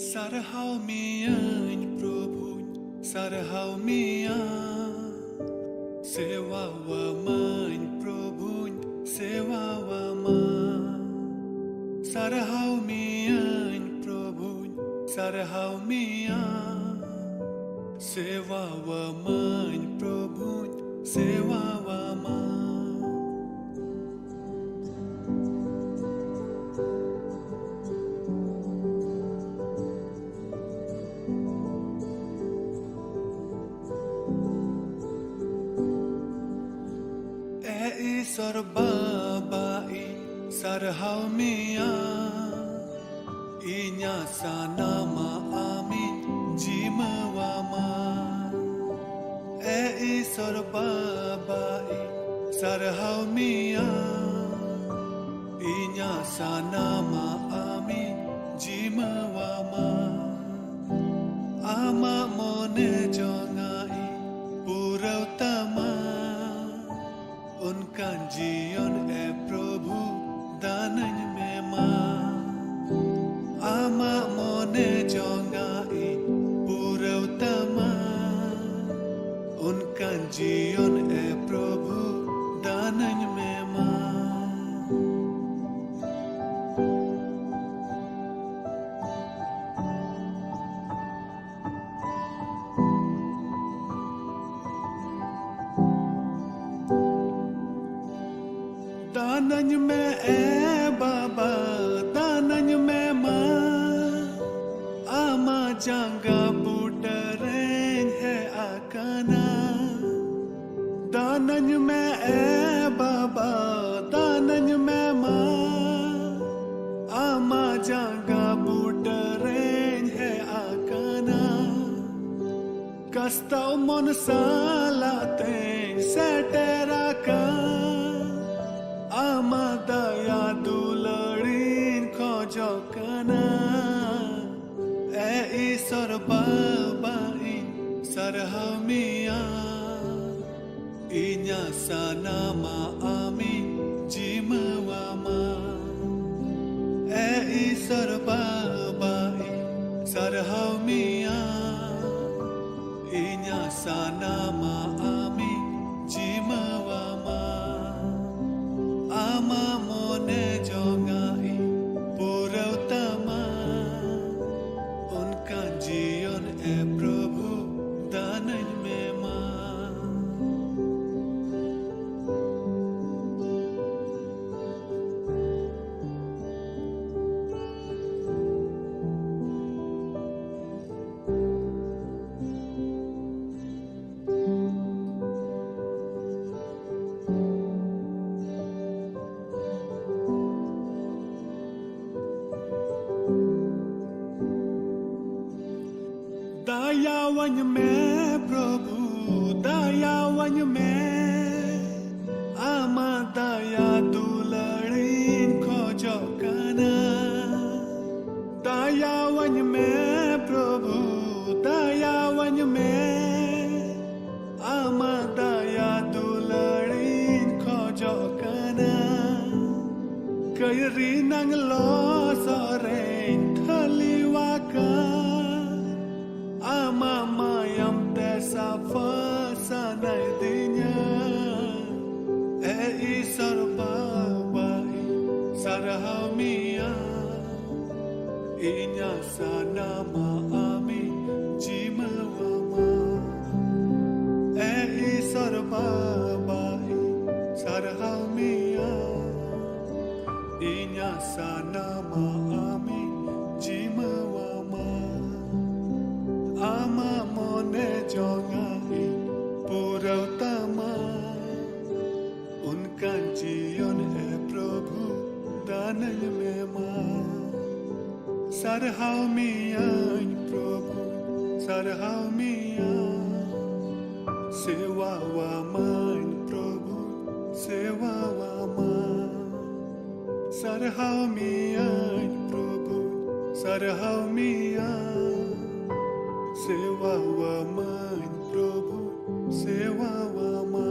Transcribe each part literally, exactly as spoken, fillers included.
ᱥᱟᱨᱦᱟᱣ ᱢᱤᱭᱟᱹᱧ ᱯᱨᱚᱵᱷᱩᱧ, ᱥᱟᱨᱦᱟᱣ ᱢᱤᱭᱟ᱾ ᱥᱮᱣᱟᱣᱟᱢᱟᱹᱧ ᱯᱨᱚᱵᱷᱩᱧ, ᱥᱮᱣᱟᱣᱟᱢᱟ᱾ ᱥᱟᱨᱦᱟᱣ ᱢᱤᱭᱟᱹᱧ ᱯᱨᱚᱵᱷᱩᱧ, ᱥᱟᱨᱦᱟᱣ ᱢᱤᱭᱟ᱾ ᱥᱮᱣᱟᱣᱟᱢᱟᱹᱧ ᱯᱨᱚᱵᱷᱩᱧ, ᱥᱮᱣᱟᱣᱟᱢᱟ᱾ ᱮ ᱤᱥᱚᱨ ᱵᱟᱵᱟ, ᱤᱧ ᱥᱟᱨᱦᱟᱣ ᱢᱮᱭᱟ᱾ ᱤᱧᱟᱹᱜ ᱥᱟᱱᱟᱢᱟᱜ ᱟᱢᱤᱧ ᱡᱤᱢᱟᱹᱣᱟᱢᱟ᱾ ᱮ ᱤᱥᱚᱨ ᱵᱟᱵᱟ, ᱤᱧ ᱥᱟᱨᱦᱟᱣ ᱢᱮᱭᱟ᱾ ᱤᱧᱟᱹᱜ ᱥᱟᱱᱟᱢᱟᱜ ᱟᱢᱤᱧ ᱡᱤᱢᱟᱹᱣᱟᱢᱟ᱾ ᱟᱢᱟᱜ ᱢᱚᱱᱮ ᱡᱚᱝᱟᱜ ᱤᱧ ᱯᱩᱨᱟᱹᱣ ᱛᱟᱢᱟ᱾ ᱚᱱᱠᱟᱱ ᱡᱤᱭᱚᱱ ᱮ ᱯᱨᱚᱵᱷᱩ ᱫᱟᱱᱟᱹᱧ ᱢᱮ ᱢᱟ᱾ ᱟᱢᱟᱜ ᱢᱚᱱᱮ ᱡᱚᱝᱟᱜ ᱤᱧ ᱯᱩᱨᱟᱹᱣ ᱛᱟᱢᱟ᱾ ᱚᱱᱠᱟᱱ ᱡᱤᱭᱚᱱ ᱮ ᱯᱨᱚᱵᱷᱩ ᱫᱟᱱᱟᱹᱧ ᱢᱮ ᱢᱟ᱾ ᱫᱟᱱᱟᱹᱧ ᱢᱮ ᱮ ᱵᱟᱵᱟ, ᱫᱟᱱᱟᱹᱧ ᱢᱮ ᱢᱟ᱾ ᱟᱢᱟᱜ ᱡᱟᱸᱜᱟ ᱵᱩᱴᱟᱹ ᱨᱮᱧ ᱦᱮᱡ ᱟᱠᱟᱱᱟ᱾ ᱫᱟᱱᱟᱹᱧ ᱢᱮ ᱮ ᱵᱟᱵᱟ, ᱫᱟᱱᱟᱹᱧ ᱢᱮ ᱢᱟ᱾ ᱟᱢᱟᱜ ᱡᱟᱸᱜᱟ ᱵᱩᱴᱟᱹ ᱨᱮᱧ ᱦᱮᱡ ᱟᱠᱟᱱᱟ᱾ ᱠᱟᱥᱛᱟᱣ ᱢᱚᱱ ᱥᱟᱞᱟᱜ ᱛᱮᱧ ᱥᱮᱴᱮᱨ ᱟᱠᱟᱱ᱾ ᱟᱢᱟᱜ ᱫᱟᱭᱟ ᱫᱩᱞᱟᱹᱲᱤᱧ ᱠᱷᱚᱡᱚᱜ ᱠᱟᱱᱟ᱾ ᱮ ᱤᱥᱚᱨ ᱵᱟᱵᱟ, ᱤᱧ ᱥᱟᱨᱦᱟᱣ ᱢᱮᱭᱟ᱾ ᱤᱧᱟᱹᱜ ᱥᱟᱱᱟᱢᱟᱜ ᱟᱢᱤᱧ ᱡᱤᱢᱟᱹᱣᱟᱢᱟ᱾ ᱮ ᱤᱥᱚᱨ ᱵᱟᱵᱟ, ᱤᱧ ᱦᱟᱣ ᱢᱮᱭᱟ, ᱤᱧᱟᱜ ᱥᱟᱱᱟᱢᱟᱜ ᱟᱢᱤᱧ ᱡᱤᱢᱟᱹᱣᱟᱢᱟ᱾ ᱟᱢᱟᱜ ᱢᱚᱱᱮ ᱡᱚᱝᱟᱜ ᱤᱧ ᱯᱩᱨᱟᱹᱣ ᱛᱟᱢᱟ᱾ ᱚᱱᱠᱟᱱ ᱡᱤᱭᱚᱱ ᱮ ᱯᱨᱚᱵᱷᱩ ᱫᱟᱱᱟᱹᱧ ᱢᱮ ᱢᱟ᱾ ᱫᱟᱭᱟᱣᱟᱹᱧ ᱢᱮ ᱯᱨᱚᱵᱷᱩ, ᱫᱟᱭᱟᱣᱟᱹᱧ ᱢᱮ, ᱟᱢᱟᱜ ᱫᱟᱭᱟ ᱫᱩᱞᱟᱹᱲᱤᱧ ᱠᱷᱚᱡᱚᱜ ᱠᱟᱱᱟ᱾ ᱫᱟᱭᱟᱣᱟᱹᱧ ᱢᱮ ᱯᱨᱚᱵᱷᱩ, ᱫᱟᱭᱟᱣᱟᱹᱧ ᱢᱮ, ᱟᱢᱟᱜ ᱫᱟᱭᱟ ᱫᱩᱞᱟᱹᱲᱤᱧ ᱠᱷᱚᱡᱚᱜ ᱠᱟᱱᱟ᱾ ᱠᱟᱹᱭᱨᱤ ᱱᱟᱝ ᱞᱚᱥᱚᱫ ᱨᱮᱧ ᱛᱷᱟᱹᱞᱤᱣᱟᱠᱟᱱ, ᱟᱢᱟᱜ ᱢᱟᱭᱟᱢ ᱛᱮ ᱥᱟᱯᱷᱟ ᱥᱟᱱᱟᱭ ᱫᱤᱧᱟ᱾ ᱮ ᱤᱥᱚᱨ ᱵᱟᱵᱟ, ᱤᱧ ᱥᱟᱨᱦᱟᱣ ᱢᱮᱭᱟ᱾ ᱤᱧᱟᱜ ᱥᱟᱱᱟᱢᱟᱜ ᱟᱢᱤᱧ ᱡᱤᱢᱟᱹᱣᱟᱢᱟ᱾ ᱮ ᱤᱥᱚᱨ ᱵᱟᱵᱟ, ᱤᱧ ᱥᱟᱨᱦᱟᱣ ᱢᱮᱭᱟ᱾ ᱤᱧᱟᱜ ᱥᱟᱱᱟᱢᱟᱜ ᱟᱢᱤᱧ ᱡᱤᱢᱟᱹᱣᱟᱢᱟ᱾ ᱟᱢᱟᱜ ᱢᱚᱱᱮ ᱡᱚᱝᱟᱜ ᱤᱧ ᱯᱩᱨᱟᱹᱣ ᱛᱟᱢᱟ᱾ ᱚᱱᱠᱟᱱ ᱡᱤᱭᱚᱱ ᱮ ᱯᱨᱚᱵᱷᱩ ᱫᱟᱱᱟᱹᱧ ᱢᱮ ᱢᱟ᱾ ᱥᱟᱨᱦᱟᱣ ᱢᱮᱭᱟᱹᱧ ᱯᱨᱚᱵᱷᱩ, ᱥᱟᱨᱦᱟᱣ ᱢᱮᱭᱟ᱾ ᱥᱮᱣᱟᱣᱟᱢᱟᱹᱧ ᱯᱨᱚᱵᱷᱩ, ᱥᱮᱣᱟᱣᱟᱢᱟ᱾ ᱥᱟᱨᱦᱟᱣ ᱢᱮᱭᱟᱹᱧ ᱯᱨᱚᱵᱷᱩ, ᱥᱟᱨᱦᱟᱣ ᱢᱮᱭᱟ᱾ ᱥᱮᱣᱟᱣᱟᱢᱟᱹᱧ ᱯᱨᱚᱵᱷᱩ, ᱥᱮᱣᱟᱣᱟᱢᱟ᱾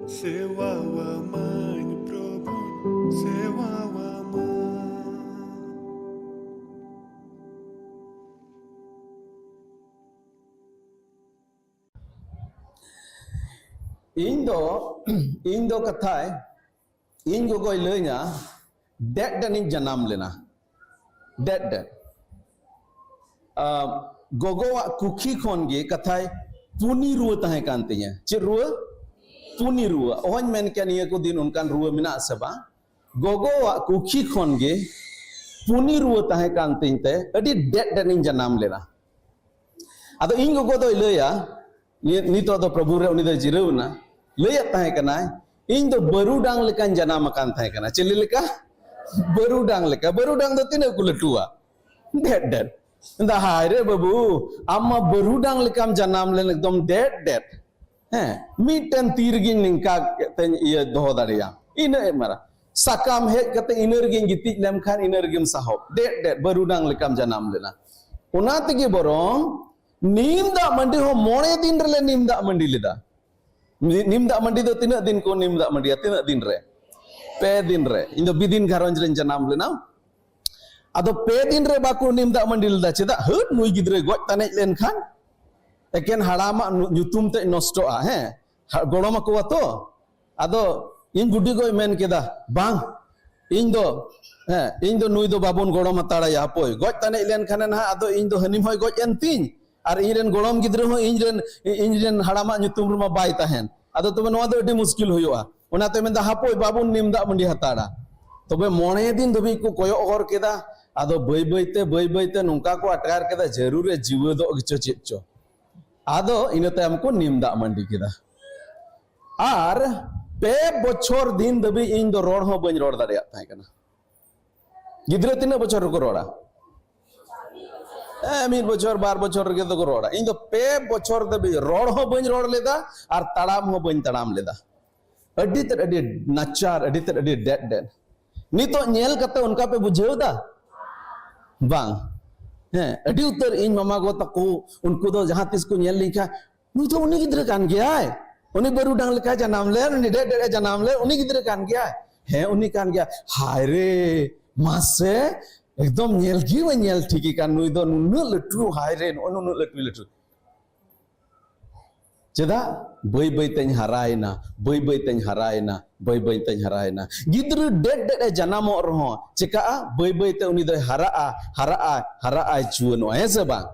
ᱥᱮᱣᱟᱣᱟᱢᱟᱹᱧ ᱯᱨᱚᱵᱷᱩ, ᱥᱮᱣᱟᱣᱟᱢᱟ᱾ ᱤᱧ ᱫᱚ ᱤᱧ ᱫᱚ ᱠᱟᱛᱷᱟᱭ ᱤᱧ ᱜᱚᱜᱚᱭ ᱞᱟᱹᱭᱟᱹᱧᱟ, ᱰᱮᱫ ᱰᱮᱫ ᱤᱧ ᱡᱟᱱᱟᱢ ᱞᱮᱱᱟ᱾ ᱰᱮᱫ ᱰᱮᱫ ᱟᱢ, ᱜᱚᱜᱚᱣᱟᱜ ᱠᱩᱠᱷᱤ ᱠᱷᱚᱱ ᱜᱮ ᱠᱟᱛᱷᱟᱭ ᱯᱩᱱᱤ ᱨᱩᱣᱟᱹ ᱛᱟᱦᱮᱸ ᱠᱟᱱ ᱛᱤᱧᱟᱹ᱾ ᱪᱮᱫ ᱨᱩᱣᱟᱹ? ᱯᱩᱱᱤ ᱨᱩᱣᱟᱹ᱾ ᱚᱦᱚᱧ ᱢᱮᱱ ᱠᱮᱭᱟ ᱱᱤᱭᱟᱹ ᱠᱚ ᱫᱤᱱ ᱚᱱᱠᱟᱱ ᱨᱩᱣᱟᱹ ᱢᱮᱱᱟᱜ ᱟᱥᱮ ᱵᱟᱝ᱾ ᱜᱚᱜᱚᱣᱟᱜ ᱠᱩᱠᱷᱤ ᱠᱷᱚᱱ ᱜᱮ ᱯᱩᱱᱤ ᱨᱩᱣᱟᱹ ᱛᱟᱦᱮᱸ ᱠᱟᱱ ᱛᱤᱧ ᱛᱮ ᱟᱹᱰᱤ ᱰᱮᱫ ᱰᱮᱫ ᱤᱧ ᱡᱟᱱᱟᱢ ᱞᱮᱱᱟ᱾ ᱟᱫᱚ ᱤᱧ ᱜᱚᱜᱚ ᱫᱚᱭ ᱞᱟᱹᱭᱟ, ᱱᱤ- ᱱᱤᱛᱚᱜ ᱫᱚ ᱯᱨᱚᱵᱷᱩ ᱨᱮ ᱩᱱᱤ ᱫᱚᱭ ᱡᱤᱨᱟᱹᱣ ᱮᱱᱟ, ᱞᱟᱹᱭᱮᱫ ᱛᱟᱦᱮᱸ ᱠᱟᱱᱟᱭ, ᱤᱧ ᱫᱚ ᱵᱟᱹᱨᱩᱰᱟᱝ ᱞᱮᱠᱟᱧ ᱡᱟᱱᱟᱢ ᱟᱠᱟᱱ ᱛᱟᱦᱮᱸ ᱠᱟᱱᱟ᱾ ᱪᱤᱞᱤ ᱞᱮᱠᱟ? ᱵᱟᱹᱨᱩᱰᱟᱝ ᱞᱮᱠᱟ᱾ ᱵᱟᱹᱨᱩᱰᱟᱝ ᱫᱚ ᱛᱤᱱᱟᱹᱜ ᱠᱚ ᱞᱟᱹᱴᱩᱣᱟ? ᱰᱮᱫ ᱰᱮᱫ᱾ ᱢᱮᱱᱫᱟ, "ᱦᱟᱭ ᱨᱮ ᱵᱟᱹᱵᱩ, ᱟᱢ ᱢᱟ ᱵᱟᱹᱨᱩᱰᱟᱝ ᱞᱮᱠᱟᱢ ᱡᱟᱱᱟᱢ ᱞᱮᱱ, ᱮᱠᱫᱚᱢ ᱰᱮᱫ ᱰᱮᱫ᱾ ᱦᱮᱸ, ᱢᱤᱫᱴᱮᱱ ᱛᱤ ᱨᱮᱜᱮᱧ ᱱᱤᱝᱠᱟ ᱠᱟᱛᱮᱧ ᱤᱭᱟᱹ ᱫᱚᱦᱚ ᱫᱟᱲᱮᱭᱟᱜᱼᱟ, ᱤᱱᱟᱹᱜ ᱮ ᱢᱟᱨᱟᱝ᱾ ᱥᱟᱠᱟᱢ ᱦᱮᱡ ᱠᱟᱛᱮ ᱤᱱᱟᱹ ᱨᱮᱜᱮᱧ ᱜᱤᱛᱤᱡ ᱞᱮᱱᱠᱷᱟᱱ ᱤᱱᱟᱹ ᱨᱮᱜᱮᱢ ᱥᱟᱦᱚᱵ, ᱰᱮᱫ ᱰᱮᱫ ᱵᱟᱹᱨᱩᱰᱟᱝ ᱞᱮᱠᱟᱢ ᱡᱟᱱᱟᱢ ᱞᱮᱱᱟ᱾" ᱚᱱᱟ ᱛᱮᱜᱮ ᱵᱚᱨᱚᱝ ᱱᱤᱢ ᱫᱟᱜ ᱢᱟᱹᱰᱤ ᱦᱚᱸ ᱢᱚᱬᱮ ᱫᱤᱱ ᱨᱮᱞᱮ ᱱᱤᱢ ᱫᱟᱜ ᱢᱟᱹᱰᱤ ᱞᱮᱫᱟ᱾ ᱱᱤ- ᱱᱤᱢ ᱫᱟᱜ ᱢᱟᱹᱰᱤ ᱫᱚ ᱛᱤᱱᱟᱹᱜ ᱫᱤᱱ ᱠᱚ ᱱᱤᱢ ᱫᱟᱜ ᱢᱟᱹᱰᱤᱭᱟ? ᱛᱤᱱᱟᱹᱜ ᱫᱤᱱ ᱨᱮ? ᱯᱮ ᱫᱤᱱ ᱨᱮ᱾ ᱤᱧ ᱫᱚ ᱵᱤᱫᱤᱱ ᱜᱷᱟᱨᱚᱸᱡᱽ ᱨᱮᱧ ᱡᱟᱱᱟᱢ ᱞᱮᱱᱟ᱾ ᱟᱫᱚ ᱯᱮ ᱫᱤᱱ ᱨᱮ ᱵᱟᱠᱚ ᱱᱤᱢ ᱫᱟᱜ ᱢᱟᱹᱰᱤ ᱞᱮᱫᱟ᱾ ᱪᱮᱫᱟᱜ? ᱦᱟᱹᱴ, ᱱᱩᱭ ᱜᱤᱫᱽᱨᱟᱹᱭ ᱜᱚᱡ ᱛᱟᱱᱮᱡ ᱞᱮᱱᱠᱷᱟᱱ ᱮᱠᱮᱱ ᱦᱟᱲᱟᱢᱟᱜ ᱧᱩ- ᱧᱩᱛᱩᱢ ᱛᱮ ᱱᱚᱥᱴᱚᱜᱼᱟ᱾ ᱦᱮᱸ, ᱦᱟ- ᱜᱚᱲᱚᱢ ᱟᱠᱚᱣᱟ ᱛᱚ᱾ ᱟᱫᱚ ᱤᱧ ᱵᱩᱰᱤ ᱜᱚᱭ ᱢᱮᱱ ᱠᱮᱫᱟ, "ᱵᱟᱝ, ᱤᱧ ᱫᱚ, ᱦᱮᱸ, ᱤᱧ ᱫᱚ ᱱᱩᱭ ᱫᱚ ᱵᱟᱵᱚᱱ ᱜᱚᱲᱚᱢ ᱦᱟᱛᱟᱲᱟᱭᱟ, ᱦᱟᱯᱳᱭ, ᱜᱚᱡ ᱛᱟᱱᱮᱡ ᱞᱮᱱᱠᱷᱟᱱᱮ ᱱᱟᱦᱟᱜ ᱟᱫᱚ ᱤᱧ ᱫᱚ ᱦᱟᱹᱱᱤ ᱦᱚᱸᱭ ᱜᱚᱡ ᱮᱱ ᱛᱤᱧ, ᱟᱨ ᱤᱧ ᱨᱮᱱ ᱜᱚᱲᱚᱢ ᱜᱤᱫᱽᱨᱟᱹ ᱦᱚᱸ ᱤᱧ ᱨᱮᱱ, ᱤᱧ ᱨᱮᱱ ᱦᱟᱲᱟᱢᱟᱜ ᱧᱩᱛᱩᱢ ᱨᱮᱢᱟ ᱵᱟᱭ ᱛᱟᱦᱮᱱ, ᱟᱫᱚ ᱛᱚᱵᱮ ᱱᱚᱣᱟ ᱫᱚ ᱟᱹᱰᱤ ᱢᱩᱥᱠᱤᱞ ᱦᱩᱭᱩᱜᱼᱟ᱾" ᱚᱱᱟᱛᱮ ᱢᱮᱱᱫᱟ, "ᱦᱟᱯᱳᱭ, ᱵᱟᱵᱚᱱ ᱱᱤᱢ ᱫᱟᱜ ᱢᱟᱹᱰᱤ ᱦᱟᱛᱟᱲᱟ᱾" ᱛᱚᱵᱮ ᱢᱚᱬᱮ ᱫᱤᱱ ᱫᱷᱟᱹᱵᱤᱡ ᱠᱚ ᱠᱚᱭᱚᱜ ᱦᱚᱨ ᱠᱮᱫᱟ᱾ ᱟᱫᱚ ᱵᱟᱹᱭ ᱵᱟᱹᱭᱛᱮ, ᱵᱟᱹᱭ ᱵᱟᱹᱭᱛᱮ ᱱᱚᱝᱠᱟ ᱠᱚ ᱟᱴᱠᱟᱨ ᱠᱮᱫᱟ, ᱡᱟᱹᱨᱩᱲ ᱨᱮ ᱡᱤᱣᱮᱫᱚᱜ ᱜᱮᱪᱚ ᱪᱮᱫ ᱪᱚ᱾ ᱟᱫᱚ ᱤᱱᱟᱹ ᱛᱟᱭᱚᱢ ᱠᱚ ᱱᱤᱢ ᱫᱟᱜ ᱢᱟᱹᱰᱤ ᱠᱮᱫᱟ᱾ ᱟᱨ ᱯᱮ ᱵᱚᱪᱷᱚᱨ ᱫᱤᱱ ᱫᱷᱟᱹᱵᱤᱡ ᱤᱧ ᱫᱚ ᱨᱚᱲ ᱦᱚᱸ ᱵᱟᱹᱧ ᱨᱚᱲ ᱫᱟᱲᱮᱭᱟᱜ ᱛᱟᱦᱮᱸ ᱠᱟᱱᱟ᱾ ᱜᱤᱫᱽᱨᱟᱹ ᱛᱤᱱᱟᱹᱜ ᱵᱚᱪᱷᱚᱨ ᱨᱮᱠᱚ ᱨᱚᱲᱟ? ᱦᱮᱸ, ᱢᱤᱫ ᱵᱚᱪᱷᱚᱨ, ᱵᱟᱨ ᱵᱚᱪᱷᱚᱨ ᱨᱮᱜᱮ ᱫᱚᱠᱚ ᱨᱚᱲᱟ᱾ ᱤᱧ ᱫᱚ ᱯᱮ ᱵᱚᱪᱷᱚᱨ ᱫᱷᱟᱹᱵᱤᱡ ᱨᱚᱲ ᱦᱚᱸ ᱵᱟᱹᱧ ᱨᱚᱲ ᱞᱮᱫᱟ ᱟᱨ ᱛᱟᱲᱟᱢ ᱦᱚᱸ ᱵᱟᱹᱧ ᱛᱟᱲᱟᱢ ᱞᱮᱫᱟ᱾ ᱟᱹᱰᱤ ᱛᱮᱫ ᱟᱹᱰᱤ ᱱᱟᱪᱟᱨ, ᱟᱹᱰᱤ ᱛᱮᱫ ᱟᱹᱰᱤ ᱰᱮᱫ ᱰᱮᱫ᱾ ᱱᱤᱛᱚᱜ ᱧᱮᱞ ᱠᱟᱛᱮ ᱚᱱᱠᱟ ᱯᱮ ᱵᱩᱡᱷᱟᱹᱣ ᱫᱟ? ᱵᱟᱝ᱾ ᱦᱮᱸ, ᱟᱹᱰᱤ ᱩᱛᱟᱹᱨ ᱤᱧ ᱢᱟᱢᱟ ᱜᱚ ᱛᱟᱠᱚ, ᱩᱱᱠᱩ ᱫᱚ ᱡᱟᱦᱟᱸ ᱛᱤᱥ ᱠᱚ ᱧᱮᱞ ᱞᱤᱧ ᱠᱷᱟᱱ, "ᱱᱩᱭ ᱫᱚ ᱩᱱᱤ ᱜᱤᱫᱽᱨᱟᱹ ᱠᱟᱱ ᱜᱮᱭᱟᱭ, ᱩᱱᱤ ᱵᱟᱹᱨᱩᱰᱟᱝ ᱞᱮᱠᱟᱭ ᱡᱟᱱᱟᱢ ᱞᱮᱱ, ᱩᱱᱤ ᱰᱮᱫ ᱰᱮᱫ ᱮ ᱡᱟᱱᱟᱢ ᱞᱮᱱ, ᱩᱱᱤ ᱜᱤᱫᱽᱨᱟᱹ ᱠᱟᱱ ᱜᱮᱭᱟᱭ, ᱦᱮᱸ, ᱩᱱᱤ ᱠᱟᱱ ᱜᱮᱭᱟᱭ᱾" ᱦᱟᱭ ᱨᱮ, ᱢᱟᱥᱮ, ᱮᱠᱫᱚᱢ ᱧᱮᱞ ᱜᱮ ᱵᱟᱹᱧ ᱧᱮᱞ ᱴᱷᱤᱠᱮ ᱠᱟᱱ, ᱱᱩᱭ ᱫᱚ ᱱᱩᱱᱟᱹᱜ ᱞᱟᱹᱴᱩ, ᱦᱟᱭ ᱨᱮ, ᱱᱚᱜᱼᱚᱭ ᱱᱩᱱᱟᱹᱜ ᱞᱟᱹᱴᱩᱭ ᱞᱟᱹᱴᱩ᱾ ᱪᱮᱫᱟᱜ? ᱵᱟᱹᱭ ᱵᱟᱹᱭ ᱛᱮᱧ ᱦᱟᱨᱟᱭᱮᱱᱟ, ᱵᱟᱹᱭ ᱵᱟᱹᱭ ᱛᱮᱧ ᱦᱟᱨᱟᱭᱮᱱᱟ, ᱵᱟᱹᱭ ᱵᱟᱹᱭ ᱛᱮᱧ ᱦᱟᱨᱟᱭᱮᱱᱟ᱾ ᱜᱤᱫᱽᱨᱟᱹ ᱰᱮᱰ ᱰᱮᱰ ᱮ ᱡᱟᱱᱟᱢᱚᱜ ᱨᱮᱦᱚᱸ ᱪᱮᱠᱟᱜᱼᱟ? ᱵᱟᱹᱭ ᱵᱟᱹᱭ ᱛᱮ ᱩᱱᱤ ᱫᱚᱭ ᱦᱟᱨᱟᱜᱼᱟ, ᱦᱟᱨᱟᱜᱼᱟ, ᱦᱟᱨᱟᱜᱼᱟᱭ, ᱡᱩᱣᱟᱹᱱᱚᱜᱼᱟ, ᱦᱮᱸ ᱥᱮ ᱵᱟᱝ?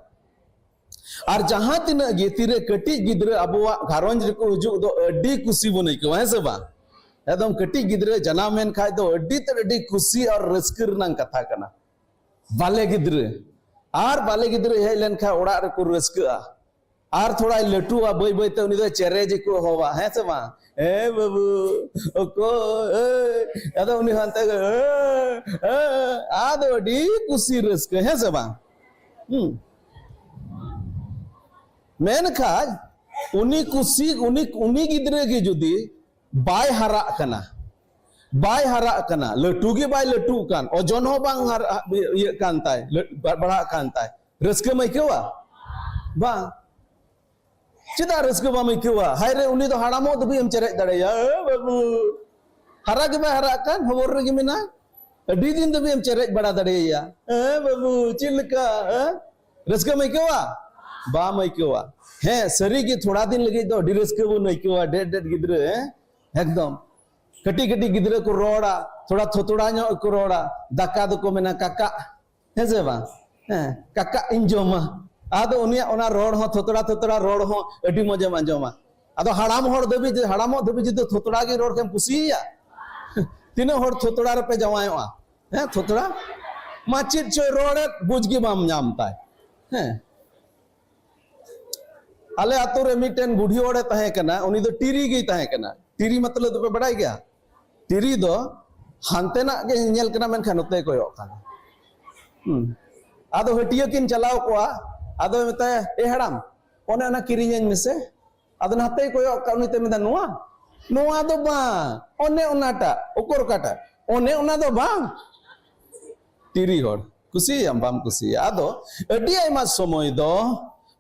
ᱟᱨ ᱡᱟᱦᱟᱸ ᱛᱤᱱᱟᱹᱜ ᱜᱮ ᱛᱤᱨᱮ ᱠᱟᱹᱴᱤᱡ ᱜᱤᱫᱽᱨᱟᱹ ᱟᱵᱚᱣᱟᱜ ᱜᱷᱟᱨᱚᱸᱡᱽ ᱨᱮᱠᱚ ᱦᱤᱡᱩᱜ ᱫᱚ ᱟᱹᱰᱤ ᱠᱩᱥᱤ ᱵᱚᱱ ᱟᱹᱭᱠᱟᱹᱣᱟ, ᱦᱮᱸ ᱥᱮ ᱵᱟᱝ? ᱮᱠᱫᱚᱢ ᱠᱟᱹᱴᱤᱡ ᱜᱤᱫᱽᱨᱟᱹ ᱡᱟᱱᱟᱢ ᱮᱱ ᱠᱷᱟᱡ ᱫᱚ ᱟᱹᱰᱤ ᱛᱮᱫ ᱟᱹᱰᱤ ᱠᱩᱥᱤ ᱟᱨ ᱨᱟᱹᱥᱠᱟᱹ ᱨᱮᱱᱟᱜ ᱠᱟᱛᱷᱟ ᱠᱟᱱᱟ᱾ ᱵᱟᱞᱮ ᱜᱤᱫᱽᱨᱟᱹ, ᱟᱨ ᱵᱟᱞᱮ ᱜᱤᱫᱽᱨᱟᱹ ᱦᱮᱡ ᱞᱮᱱ ᱠᱷᱟᱡ ᱚᱲᱟᱜ ᱨᱮᱠᱚ ᱨᱟᱹᱥᱠᱟᱹᱜᱼᱟ᱾ ᱟᱨ ᱛᱷᱚᱲᱟᱭ ᱞᱟᱹᱴᱩᱜᱼᱟ, ᱵᱟᱹᱭ ᱵᱟᱹᱭ ᱛᱮ ᱩᱱᱤ ᱫᱚ ᱪᱮᱨᱮᱡ ᱠᱚ ᱦᱚᱦᱚᱣᱟ, ᱦᱮᱸ ᱥᱮ ᱵᱟᱝ? "ᱮ ᱵᱟᱹᱵᱩ, ᱚᱠᱚᱭ, ᱮ?" ᱟᱫᱚ ᱩᱱᱤ ᱦᱚᱸ ᱦᱟᱱᱛᱮ ᱜᱮ, "ᱮ, ᱮ", ᱟᱫᱚ ᱟᱹᱰᱤ ᱠᱩᱥᱤ ᱨᱟᱹᱥᱠᱟᱹ, ᱦᱮᱸ ᱥᱮ ᱵᱟᱝ? ᱦᱩᱸ᱾ ᱢᱮᱱᱠᱷᱟᱱ ᱩᱱᱤ ᱠᱩᱥᱤ, ᱩᱱᱤ, ᱩᱱᱤ ᱜᱤᱫᱽᱨᱟᱹ ᱜᱮ ᱡᱩᱫᱤ ᱵᱟᱭ ᱦᱟᱨᱟᱜ ᱠᱟᱱᱟ, ᱵᱟᱭ ᱦᱟᱨᱟᱜ ᱠᱟᱱᱟ, ᱞᱟᱹᱴᱩ ᱜᱮ ᱵᱟᱭ ᱞᱟᱹᱴᱩᱜ ᱠᱟᱱ, ᱳᱡᱚᱱ ᱦᱚᱸ ᱵᱟᱝ ᱦᱟᱨᱟ-, ᱤᱭᱟᱹᱜ ᱠᱟᱱ ᱛᱟᱭ, ᱞᱟᱹ-, ᱵᱟᱲᱦᱟᱜ ᱠᱟᱱ ᱛᱟᱭ, ᱨᱟᱹᱥᱠᱟᱹᱢ ᱟᱹᱭᱠᱟᱹᱣᱟ? ᱵᱟᱝ᱾ ᱪᱮᱫᱟᱜ ᱨᱟᱹᱥᱠᱟᱹ ᱵᱟᱢ ᱟᱹᱭᱠᱟᱹᱣᱟ? ᱦᱟᱭ ᱨᱮ, ᱩᱱᱤ ᱫᱚ ᱦᱟᱲᱟᱢᱚᱜ ᱫᱷᱟᱹᱵᱤᱡ ᱮᱢ ᱪᱮᱨᱮᱡ ᱫᱟᱲᱮᱭᱟᱭᱟ, "ᱮ ᱵᱟᱹᱵᱩ", ᱦᱟᱨᱟ ᱜᱮ ᱵᱟᱭ ᱦᱟᱨᱟᱜ ᱠᱟᱱ, ᱦᱚᱵᱚᱨ ᱨᱮᱜᱮ ᱢᱮᱱᱟᱭ, ᱟᱹᱰᱤ ᱫᱤᱱ ᱫᱷᱟᱹᱵᱤᱡ ᱮᱢ ᱪᱮᱨᱮᱡ ᱵᱟᱲᱟ ᱫᱟᱲᱮᱭᱟᱭᱟ, "ᱮ ᱵᱟᱹᱵᱩ, ᱪᱮᱫ ᱞᱮᱠᱟ, ᱮ?" ᱨᱟᱹᱥᱠᱟᱹᱢ ᱟᱹᱭᱠᱟᱹᱣᱟ? ᱵᱟᱢ ᱟᱹᱭᱠᱟᱹᱣᱟ᱾ ᱦᱮᱸ, ᱥᱟᱹᱨᱤ ᱜᱮ ᱛᱷᱚᱲᱟ ᱫᱤᱱ ᱞᱟᱹᱜᱤᱫ ᱫᱚ ᱟᱹᱰᱤ ᱨᱟᱹᱥᱠᱟᱹ ᱵᱚᱱ ᱟᱹᱭᱠᱟᱹᱣᱟ, ᱰᱮᱰ ᱰᱮᱰ ᱜᱤᱫᱽᱨᱟᱹ, ᱦᱮᱸ? ᱮᱠᱫᱚᱢ᱾ ᱠᱟᱹᱴᱤᱡ ᱠᱟᱹᱴᱤᱡ ᱜᱤᱫᱽᱨᱟᱹ ᱠᱚ ᱨᱚᱲᱟ, ᱛᱷᱚᱲᱟ ᱛᱷᱚᱛᱲᱟ ᱧᱚᱜ ᱠᱚ ᱨᱚᱲᱟ, ᱫᱟᱠᱟ ᱫᱚᱠᱚ ᱢᱮᱱᱟ, "ᱠᱟᱠᱟ", ᱦᱮᱸ ᱥᱮ ᱵᱟᱝ? ᱦᱮᱸ, "ᱠᱟᱠᱟ, ᱤᱧ ᱡᱚᱢᱟ᱾" ᱟᱫᱚ ᱩᱱᱤᱭᱟᱜ ᱚᱱᱟ ᱨᱚᱲ ᱦᱚᱸ, ᱛᱷᱚᱛᱲᱟ ᱛᱷᱚᱛᱲᱟ ᱨᱚᱲ ᱦᱚᱸ ᱟᱹᱰᱤ ᱢᱚᱡᱮᱢ ᱟᱸᱡᱚᱢᱟ᱾ ᱟᱫᱚ ᱦᱟᱲᱟᱢ ᱦᱚᱲ ᱫᱷᱟᱹᱵᱤᱡ, ᱦᱟᱲᱟᱢᱚᱜ ᱫᱷᱟᱹᱵᱤᱡ ᱡᱩᱫᱤ ᱛᱷᱚᱛᱲᱟ ᱜᱮ ᱨᱚᱲ ᱠᱷᱟᱱ ᱠᱩᱥᱤᱭᱟᱭᱟ? ᱛᱤᱱᱟᱹᱜ ᱦᱚᱲ ᱛᱷᱚᱛᱲᱟ ᱨᱮᱯᱮ ᱡᱟᱶᱟᱭᱚᱜᱼᱟ? ᱦᱮᱸ, ᱛᱷᱚᱛᱲᱟ? ᱢᱟ ᱪᱮᱫ ᱪᱚᱭ ᱨᱚᱲᱮᱫ, ᱵᱩᱡᱽ ᱜᱮ ᱵᱟᱢ ᱧᱟᱢ ᱛᱟᱭ᱾ ᱦᱮᱸ᱾ ᱟᱞᱮ ᱟᱛᱳ ᱨᱮ ᱢᱤᱫᱴᱮᱱ ᱵᱩᱰᱷᱤ ᱦᱚᱲᱮ ᱛᱟᱦᱮᱸ ᱠᱟᱱᱟ, ᱩᱱᱤ ᱫᱚ ᱴᱤᱨᱤ ᱜᱮᱭ ᱛᱟᱦᱮᱸ ᱠᱟᱱᱟ᱾ ᱴᱤᱨᱤ ᱢᱚᱛᱞᱚᱵ ᱫᱚᱯᱮ ᱵᱟᱲᱟᱭ ᱜᱮᱭᱟ? ᱴᱤᱨᱤ ᱫᱚ ᱦᱟᱱᱛᱮᱱᱟᱜ ᱜᱮ ᱧᱮᱞ ᱠᱟᱱᱟ, ᱢᱮᱱᱠᱷᱟᱱ ᱱᱚᱛᱮᱭ ᱠᱚᱭᱚᱜ ᱠᱟᱱᱟ᱾ ᱦᱩᱸ᱾ ᱟᱫᱚ ᱦᱟᱹᱴᱤᱭᱟᱹ ᱠᱤᱱ ᱪᱟᱞᱟᱣ ᱠᱚᱜᱼᱟ, ᱟᱫᱚᱭ ᱢᱮᱛᱟᱭᱟ, "ᱮ ᱦᱟᱲᱟᱢ, ᱚᱱᱮ ᱚᱱᱟ ᱠᱤᱨᱤᱧᱟᱹᱧ ᱢᱮᱥᱮ᱾" ᱟᱫᱚ ᱱᱟᱛᱮᱭ ᱠᱚᱭᱚᱜ ᱠᱟᱜ, ᱩᱱᱤ ᱛᱮ ᱢᱮᱱᱫᱟ, "ᱱᱚᱣᱟ, ᱱᱚᱣᱟ ᱫᱚ ᱵᱟᱝ, ᱚᱱᱮ ᱚᱱᱟᱴᱟᱜ, ᱚᱠᱚᱨ ᱚᱠᱟᱴᱟᱜ, ᱚᱱᱮ ᱚᱱᱟ ᱫᱚ ᱵᱟᱝ᱾" ᱴᱤᱨᱤ ᱦᱚᱲ, ᱠᱩᱥᱤᱭᱟᱜ ᱟᱢ ᱵᱟᱢ ᱠᱩᱥᱤᱭᱟᱜᱼᱟ? ᱟᱫᱚ ᱟᱹᱰᱤ ᱟᱭᱢᱟ ᱥᱚᱢᱚᱭ ᱫᱚ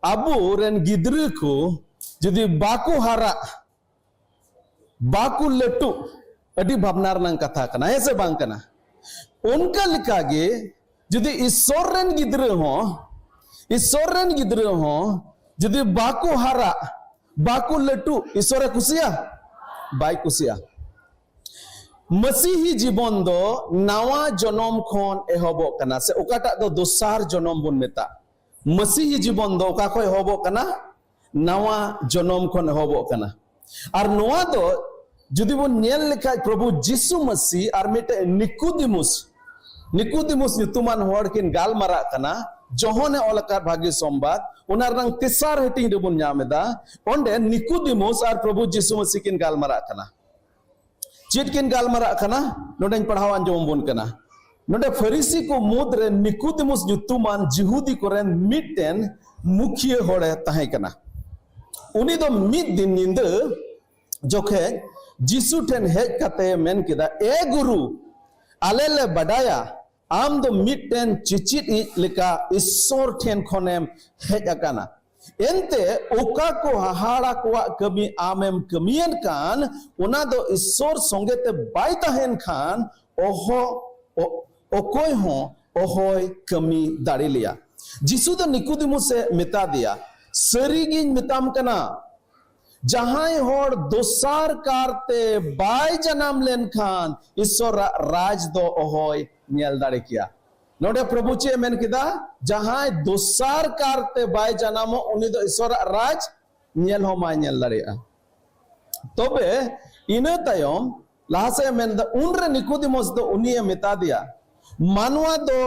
ᱟᱵᱚ ᱨᱮᱱ ᱜᱤᱫᱽᱨᱟᱹ ᱠᱚ ᱡᱩᱫᱤ ᱵᱟᱠᱚ ᱦᱟᱨᱟᱜ, ᱵᱟᱠᱚ ᱞᱟᱹᱴᱩᱜ, ᱟᱹᱰᱤ ᱵᱷᱟᱵᱽᱱᱟ ᱨᱮᱱᱟᱜ ᱠᱟᱛᱷᱟ ᱠᱟᱱᱟ, ᱦᱮᱸ ᱥᱮ ᱵᱟᱝ ᱠᱟᱱᱟ? ᱚᱱᱠᱟ ᱞᱮᱠᱟᱜᱮ ᱡᱩᱫᱤ ᱤᱥᱥᱚᱨ ᱨᱮᱱ ᱜᱤᱫᱽᱨᱟᱹ ᱦᱚᱸ, ᱤᱥᱥᱚᱨ ᱨᱮᱱ ᱜᱤᱫᱽᱨᱟᱹ ᱦᱚᱸ ᱡᱩᱫᱤ ᱵᱟᱠᱚ ᱦᱟᱨᱟᱜ, ᱵᱟᱠᱚ ᱞᱟᱹᱴᱩ, ᱤᱥᱚᱨᱮ ᱠᱩᱥᱤᱭᱟ? ᱵᱟᱭ ᱠᱩᱥᱤᱭᱟ᱾ ᱢᱟᱹᱥᱤᱦᱤ ᱡᱤᱵᱚᱱ ᱫᱚ ᱱᱟᱣᱟ ᱡᱚᱱᱚᱢ ᱠᱷᱚᱱ ᱮᱦᱚᱵᱚᱜ ᱠᱟᱱᱟ, ᱥᱮ ᱚᱠᱟᱴᱟᱜ ᱫᱚ ᱫᱚᱥᱟᱨ ᱡᱚᱱᱚᱢ ᱵᱚᱱ ᱢᱮᱛᱟᱜ᱾ ᱢᱟᱹᱥᱤᱦᱤ ᱡᱤᱵᱚᱱ ᱫᱚ ᱚᱠᱟ ᱠᱷᱚᱱ ᱮᱦᱚᱵᱚᱜ ᱠᱟᱱᱟ? ᱱᱟᱣᱟ ᱡᱚᱱᱚᱢ ᱠᱷᱚᱱ ᱮᱦᱚᱵᱚᱜ ᱠᱟᱱᱟ᱾ ᱟᱨ ᱱᱚᱣᱟ ᱫᱚ ᱡᱩᱫᱤ ᱵᱚᱱ ᱧᱮᱞ ᱞᱮᱠᱷᱟᱡ, ᱯᱨᱚᱵᱷᱩ ᱡᱤᱥᱩ ᱢᱟᱹᱥᱤ ᱟᱨ ᱢᱤᱫᱴᱮᱡ ᱱᱤᱠᱩᱫᱤᱢᱩᱥ, ᱱᱤᱠᱩᱫᱤᱢᱩᱥ ᱧᱩᱛᱩᱢᱟᱱ ᱦᱚᱲ ᱠᱤᱱ ᱜᱟᱞᱢᱟᱨᱟᱜ ᱠᱟᱱᱟ᱾ ᱡᱚᱦᱚᱱᱮ ᱚᱞ ᱟᱠᱟᱫ ᱵᱷᱟᱹᱜᱤ ᱥᱚᱢᱵᱟᱫ, ᱚᱱᱟ ᱨᱮᱱᱟᱝ ᱛᱮᱥᱟᱨ ᱦᱟᱹᱴᱤᱧ ᱨᱮᱵᱚᱱ ᱧᱟᱢ ᱮᱫᱟ᱾ ᱚᱸᱰᱮ ᱱᱤᱠᱩᱫᱤᱢᱩᱥ ᱟᱨ ᱯᱨᱚᱵᱷᱩ ᱡᱤᱥᱩ ᱢᱟᱹᱥᱤ ᱠᱤᱱ ᱜᱟᱞᱢᱟᱨᱟᱜ ᱠᱟᱱᱟ᱾ ᱪᱮᱫ ᱠᱤᱱ ᱜᱟᱞᱢᱟᱨᱟᱜ ᱠᱟᱱᱟ? ᱱᱚᱰᱮᱧ ᱯᱟᱲᱦᱟᱣ ᱟᱸᱡᱚᱢ ᱟᱵᱚᱱ ᱠᱟᱱᱟ᱾ ᱱᱚᱰᱮ ᱯᱷᱟᱹᱨᱤᱥᱤ ᱠᱚ ᱢᱩᱫᱽ ᱨᱮ ᱱᱤᱠᱩᱫᱤᱢᱩᱥ ᱧᱩᱛᱩᱢᱟᱱ ᱡᱤᱦᱩᱫᱤ ᱠᱚᱨᱮᱱ ᱢᱤᱫᱴᱮᱱ ᱢᱩᱠᱷᱤᱭᱟᱹ ᱦᱚᱲᱮ ᱛᱟᱦᱮᱸ ᱠᱟᱱᱟ᱾ ᱩᱱᱤ ᱫᱚ ᱢᱤᱫ ᱫᱤᱱ ᱧᱤᱫᱟᱹ ᱡᱚᱠᱷᱮᱡ ᱡᱤᱥᱩ ᱴᱷᱮᱱ ᱦᱮᱡ ᱠᱟᱛᱮ ᱢᱮᱱ ᱠᱮᱫᱟ, "ᱮ ᱜᱩᱨᱩ, ᱟᱞᱮ ᱞᱮ ᱵᱟᱰᱟᱭᱟ ᱟᱢ ᱫᱚ ᱢᱤᱫᱴᱮᱱ ᱪᱮᱪᱮᱫᱤᱡ ᱞᱮᱠᱟ ᱤᱥᱥᱚᱨ ᱴᱷᱮᱱ ᱠᱷᱚᱱᱮᱢ ᱦᱮᱡ ᱟᱠᱟᱱᱟ᱾ ᱮᱱᱛᱮ ᱚᱠᱟ ᱠᱚ ᱦᱟᱦᱟᱲᱟ ᱠᱚᱣᱟᱜ ᱠᱟᱹᱢᱤ ᱟᱢᱮᱢ ᱠᱟᱹᱢᱤᱭᱮᱫ ᱠᱟᱱ, ᱚᱱᱟ ᱫᱚ ᱤᱥᱥᱚᱨ ᱥᱚᱸᱜᱮ ᱛᱮ ᱵᱟᱭ ᱛᱟᱦᱮᱱ ᱠᱷᱟᱱ ᱚᱦᱚ-, ᱚ-, ᱚᱠᱚᱭ ᱦᱚᱸ ᱚᱦᱚᱭ ᱠᱟᱹᱢᱤ ᱫᱟᱲᱮ ᱞᱮᱭᱟ᱾" ᱡᱤᱥᱩ ᱫᱚ ᱱᱤᱠᱩᱫᱤᱢᱩᱥ ᱮ ᱢᱮᱛᱟ ᱫᱮᱭᱟ, "ᱥᱟᱹᱨᱤᱜᱤᱧ ᱢᱮᱛᱟᱢ ᱠᱟᱱᱟ, ᱡᱟᱦᱟᱸᱭ ᱦᱚᱲ ᱫᱚᱥᱟᱨ ᱠᱟᱨᱛᱮ ᱵᱟᱭ ᱡᱟᱱᱟᱢ ᱞᱮᱱᱠᱷᱟᱱ ᱤᱥᱥᱚᱨᱟᱜ ᱨᱟᱡᱽ ᱫᱚ ᱚᱦᱚᱭ ᱧᱮᱞ ᱫᱟᱲᱮ ᱠᱮᱭᱟ᱾" ᱱᱚᱰᱮ ᱯᱨᱚᱵᱷᱩ ᱪᱮᱫ ᱮ ᱢᱮᱱ ᱠᱮᱫᱟ? ᱡᱟᱦᱟᱸᱭ ᱫᱚᱥᱟᱨ ᱠᱟᱨᱛᱮ ᱵᱟᱭ ᱡᱟᱱᱟᱢᱚᱜ, ᱩᱱᱤ ᱫᱚ ᱤᱥᱥᱚᱨᱟᱜ ᱨᱟᱡᱽ ᱧᱮᱞ ᱦᱚᱸ ᱵᱟᱭ ᱧᱮᱞ ᱫᱟᱲᱮᱭᱟᱜᱼᱟ᱾ ᱛᱚᱵᱮ ᱤᱱᱟᱹ ᱛᱟᱭᱚᱢ ᱞᱟᱦᱟ ᱥᱮᱫ ᱮ ᱢᱮᱱ ᱮᱫᱟ, ᱩᱱᱨᱮ ᱱᱤᱠᱩᱫᱤᱢᱚᱥ ᱫᱚ ᱩᱱᱤᱭᱮ ᱢᱮᱛᱟ ᱫᱮᱭᱟ, ᱢᱟᱱᱣᱟ ᱫᱚ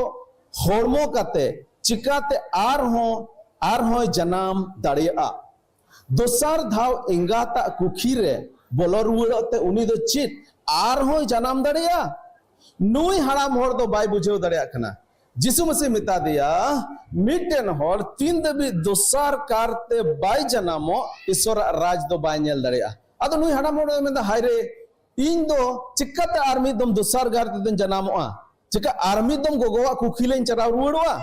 ᱦᱚᱲᱢᱚ ᱠᱟᱛᱮ ᱪᱤᱠᱟᱛᱮ ᱟᱨᱦᱚᱸ, ᱟᱨᱦᱚᱸᱭ ᱡᱟᱱᱟᱢ ᱫᱟᱲᱮᱭᱟᱜᱼᱟ? ᱫᱚᱥᱟᱨ ᱫᱷᱟᱣ ᱮᱸᱜᱟᱛᱟᱜ ᱠᱩᱠᱷᱤ ᱨᱮ ᱵᱚᱞᱚ ᱨᱩᱣᱟᱹᱲᱚᱜ ᱛᱮ ᱩᱱᱤ ᱫᱚ ᱪᱮᱫ ᱟᱨᱦᱚᱸᱭ ᱡᱟᱱᱟᱢ ᱫᱟᱲᱮᱭᱟᱜᱼᱟ? ᱱᱩᱭ ᱦᱟᱲᱟᱢ ᱦᱚᱲ ᱫᱚ ᱵᱟᱭ ᱵᱩᱡᱷᱟᱹᱣ ᱫᱟᱲᱮᱭᱟᱜ ᱠᱟᱱᱟ᱾ ᱡᱤᱥᱩ ᱢᱟᱹᱥᱤ ᱢᱮᱛᱟ ᱫᱮᱭᱟ, ᱢᱤᱫᱴᱮᱱ ᱦᱚᱲ ᱛᱤᱱ ᱫᱷᱟᱹᱵᱤᱡ ᱫᱚᱥᱟᱨ ᱠᱟᱨᱛᱮ ᱵᱟᱭ ᱡᱟᱱᱟᱢᱚᱜ, ᱤᱥᱚᱨᱟᱜ ᱨᱟᱡᱽ ᱫᱚ ᱵᱟᱭ ᱧᱮᱞ ᱫᱟᱲᱮᱭᱟᱜᱼᱟ᱾ ᱟᱫᱚ ᱱᱩᱭ ᱦᱟᱲᱟᱢ ᱦᱚᱲ ᱫᱚᱭ ᱢᱮᱱᱫᱟ, "ᱦᱟᱭ ᱨᱮ, ᱤᱧ ᱫᱚ ᱪᱤᱠᱟᱛᱮ ᱟᱨ ᱢᱤᱫ ᱫᱚᱢ ᱫᱚᱥᱟᱨ ᱠᱟᱨ ᱛᱮᱫᱚᱧ ᱡᱟᱱᱟᱢᱚᱜᱼᱟ? ᱪᱤᱠᱟ ᱟᱨ ᱢᱤᱫ ᱫᱚᱢ ᱜᱚᱜᱚᱣᱟᱜ ᱠᱩᱠᱷᱤ ᱞᱮᱧ ᱪᱟᱞᱟᱣ ᱨᱩᱣᱟᱹᱲᱚᱜᱼᱟ?"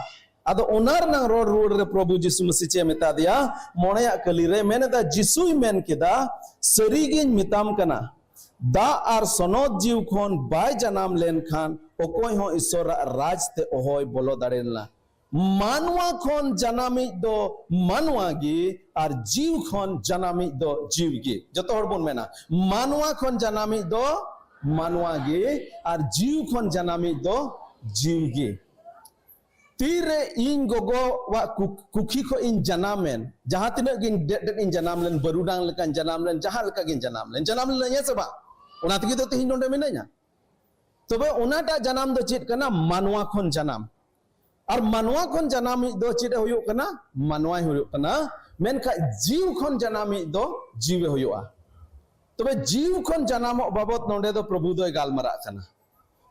ᱟᱫᱚ ᱚᱱᱟ ᱨᱮᱱᱟᱝ ᱨᱚᱲ ᱨᱩᱣᱟᱹᱲ ᱨᱮ ᱯᱨᱚᱵᱷᱩ ᱡᱤᱥᱩ ᱢᱟᱹᱥᱤ ᱪᱮᱫ ᱮ ᱢᱮᱛᱟ ᱫᱮᱭᱟ? ᱢᱚᱬᱮᱭᱟᱜ ᱠᱟᱹᱞᱤ ᱨᱮ ᱢᱮᱱ ᱮᱫᱟ, ᱡᱤᱥᱩᱭ ᱢᱮᱱ ᱠᱮᱫᱟ, "ᱥᱟᱹᱨᱤᱜᱤᱧ ᱢᱮᱛᱟᱢ ᱠᱟᱱᱟ, ᱫᱟᱜ ᱟᱨ ᱥᱚᱱᱚᱛ ᱡᱤᱣᱤ ᱠᱷᱚᱱ ᱵᱟᱭ ᱡᱟᱱᱟᱢ ᱞᱮᱱᱠᱷᱟᱱ ᱚᱠᱚᱭ ᱦᱚᱸ ᱤᱥᱚᱨᱟᱜ ᱨᱟᱡᱽ ᱛᱮ ᱚᱦᱚᱭ ᱵᱚᱞᱚ ᱫᱟᱲᱮ ᱞᱮᱱᱟ᱾" ᱢᱟᱱᱣᱟ ᱠᱷᱚᱱ ᱡᱟᱱᱟᱢᱤᱡ ᱫᱚ ᱢᱟᱱᱣᱟ ᱜᱮ, ᱟᱨ ᱡᱤᱣ ᱠᱷᱚᱱ ᱡᱟᱱᱟᱢᱤᱡ ᱫᱚ ᱡᱤᱣ ᱜᱮ᱾ ᱡᱚᱛᱚ ᱦᱚᱲ ᱵᱚᱱ ᱢᱮᱱᱟ, ᱢᱟᱱᱣᱟ ᱠᱷᱚᱱ ᱡᱟᱱᱟᱢᱤᱡ ᱫᱚ ᱢᱟᱱᱣᱟ ᱜᱮ, ᱟᱨ ᱡᱤᱣ ᱠᱷᱚᱱ ᱡᱟᱱᱟᱢᱤᱡ ᱫᱚ ᱡᱤᱣ ᱜᱮ᱾ ᱛᱤᱨᱮ ᱤᱧ ᱜᱚᱜᱚᱣᱟᱜ ᱠᱩᱠ-, ᱠᱩᱠᱷᱤ ᱠᱷᱚᱱ ᱤᱧ ᱡᱟᱱᱟᱢᱮᱱ, ᱡᱟᱦᱟᱸ ᱛᱤᱱᱟᱹᱜ ᱜᱤᱧ ᱰᱮᱫ ᱰᱮᱫ ᱤᱧ ᱡᱟᱱᱟᱢ ᱞᱮᱱ, ᱵᱟᱹᱨᱩᱰᱟᱝ ᱞᱮᱠᱟᱧ ᱡᱟᱱᱟᱢ ᱞᱮᱱ, ᱡᱟᱦᱟᱸ ᱞᱮᱠᱟ ᱜᱤᱧ ᱡᱟᱱᱟᱢ ᱞᱮᱱ, ᱡᱟᱱᱟᱢ ᱞᱮᱱᱟᱹᱧ, ᱦᱮᱸ ᱥᱮ ᱵᱟᱝ? ᱚᱱᱟ ᱛᱮᱜᱮ ᱛᱚ ᱛᱮᱦᱮᱧ ᱱᱚᱰᱮ ᱢᱤᱱᱟᱹᱧᱟ᱾ ᱛᱚᱵᱮ ᱚᱱᱟᱴᱟᱜ ᱡᱟᱱᱟᱢ ᱫᱚ ᱪᱮᱫ ᱠᱟᱱᱟ? ᱢᱟᱱᱣᱟ ᱠᱷᱚᱱ ᱡᱟᱱᱟᱢ᱾ ᱟᱨ ᱢᱟᱱᱣᱟ ᱠᱷᱚᱱ ᱡᱟᱱᱟᱢᱤᱡ ᱫᱚ ᱪᱮᱫ ᱮ ᱦᱩᱭᱩᱜ ᱠᱟᱱᱟ? ᱢᱟᱱᱣᱟᱭ ᱦᱩᱭᱩᱜ ᱠᱟᱱᱟ᱾ ᱢᱮᱱᱠᱷᱟᱱ ᱡᱤᱣ ᱠᱷᱚᱱ ᱡᱟᱱᱟᱢᱤᱡ ᱫᱚ ᱡᱤᱣᱮ ᱦᱩᱭᱩᱜᱼᱟ᱾ ᱛᱚᱵᱮ ᱡᱤᱣ ᱠᱷᱚᱱ ᱡᱟᱱᱟᱢᱚᱜ ᱵᱟᱵᱚᱛ ᱱᱚᱰᱮ ᱫᱚ ᱯᱨᱚᱵᱷᱩ ᱫᱚᱭ ᱜᱟᱞᱢᱟᱨᱟᱜ ᱠᱟᱱᱟ᱾